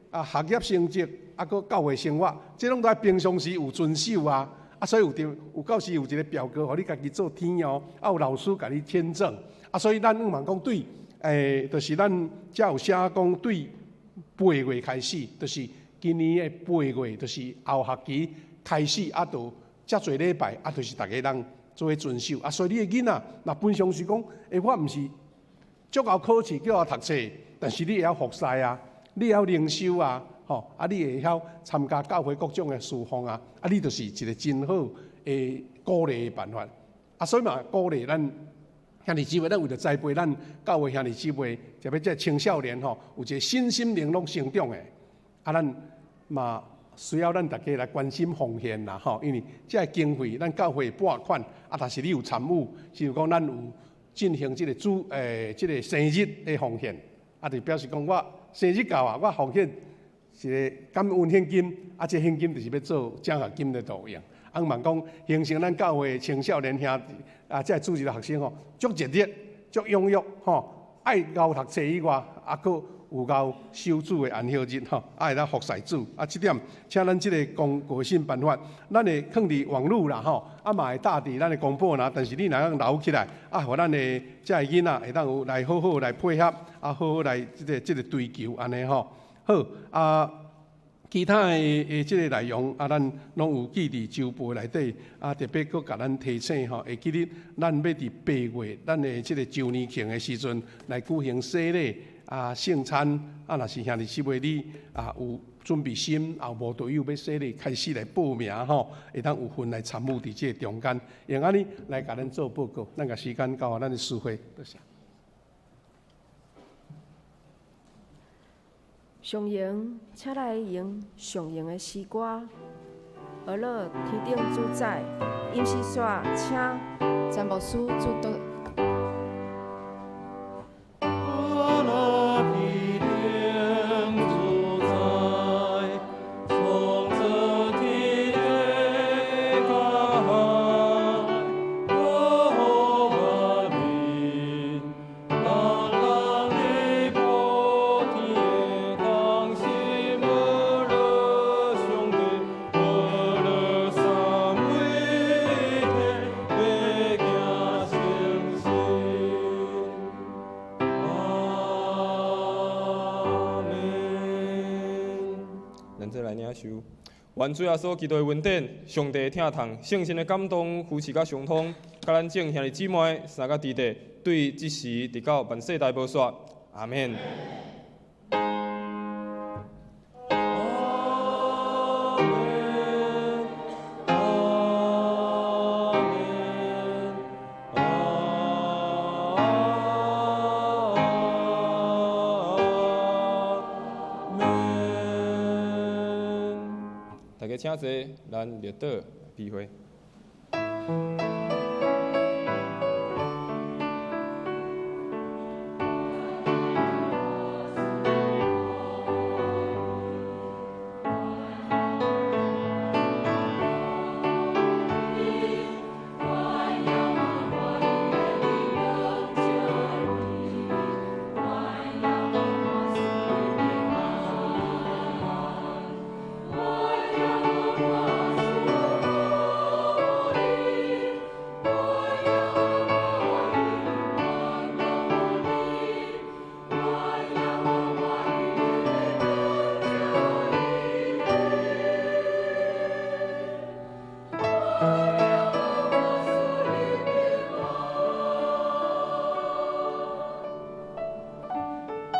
啊學業成績，啊，閣教會生活，這攏都愛平常時有遵守啊。啊，所以有佇有到時有一个表格，予你家己做填哦，啊有老師共你簽證。啊，所以咱向望講對，就是咱遮有寫講對八月開始，就是今年的八月，就是後學期開始，啊，就遮濟禮拜，啊，就是逐家人做伙遵守。啊，所以你的囡仔，若平常時講，我毋是足𠢕考試叫我讀冊，但是你會曉服侍啊，你會曉靈修啊。吼，啊，你會曉參加教會各種的事奉啊，啊，你就是一個真好的鼓勵的辦法。啊，所以嘛，鼓勵咱兄弟姊妹，咱為著栽培咱教會兄弟姊妹，特別這青少年吼，有一個身心靈攏成長的。啊，咱嘛需要咱大家來關心奉獻啦，吼，因為這個經費咱教會撥款，啊，但是你有參與，是講咱有進行這個主這個生日的奉獻，啊，就表示講我生日到啊，我奉獻。一個感恩獻金，啊，這獻金就是欲做獎學金的路用。啊，向望講形成咱教會青少年兄弟啊，這個主日學生吼，足熱烈、足踴躍吼，愛𠢕讀冊以外，啊，閣有𠢕守主的安息日吼，啊，會當服侍主。啊，這點請咱這個公告信辦法，咱會囥佇網路啦吼，啊嘛會貼佇咱的公布啦。但是你若通留起來，啊，予咱的這个囡仔會當有來好好來配合，啊，好好來這個追求按呢吼。好啊，其他的這个內容啊，咱攏有記佇週報內底啊，特別閣共咱提醒吼，會記得咱欲佇八月咱的這个週年慶的時陣來舉行洗禮啊、聖餐啊，若是兄弟姊妹你啊有準備心，啊有無隊友欲洗禮，開始來報名吼，會當有份來參與佇這个中間，用按呢來共咱做報告。咱共時間交予咱的司會，多謝。上榮，請來用上榮的詩歌。呵咾天頂主宰，陰司煞，請詹牧師主導。願主耶穌基督的恩典、上帝的疼痛、聖神的感動、扶持佮相通，佮咱眾兄弟姊妹、三个弟弟，對這時直到萬世代無煞。阿們。大家請坐，咱列倒闭会。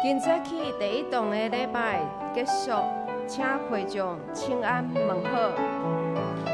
今早起第一棟的禮拜結束，請會眾請安問好。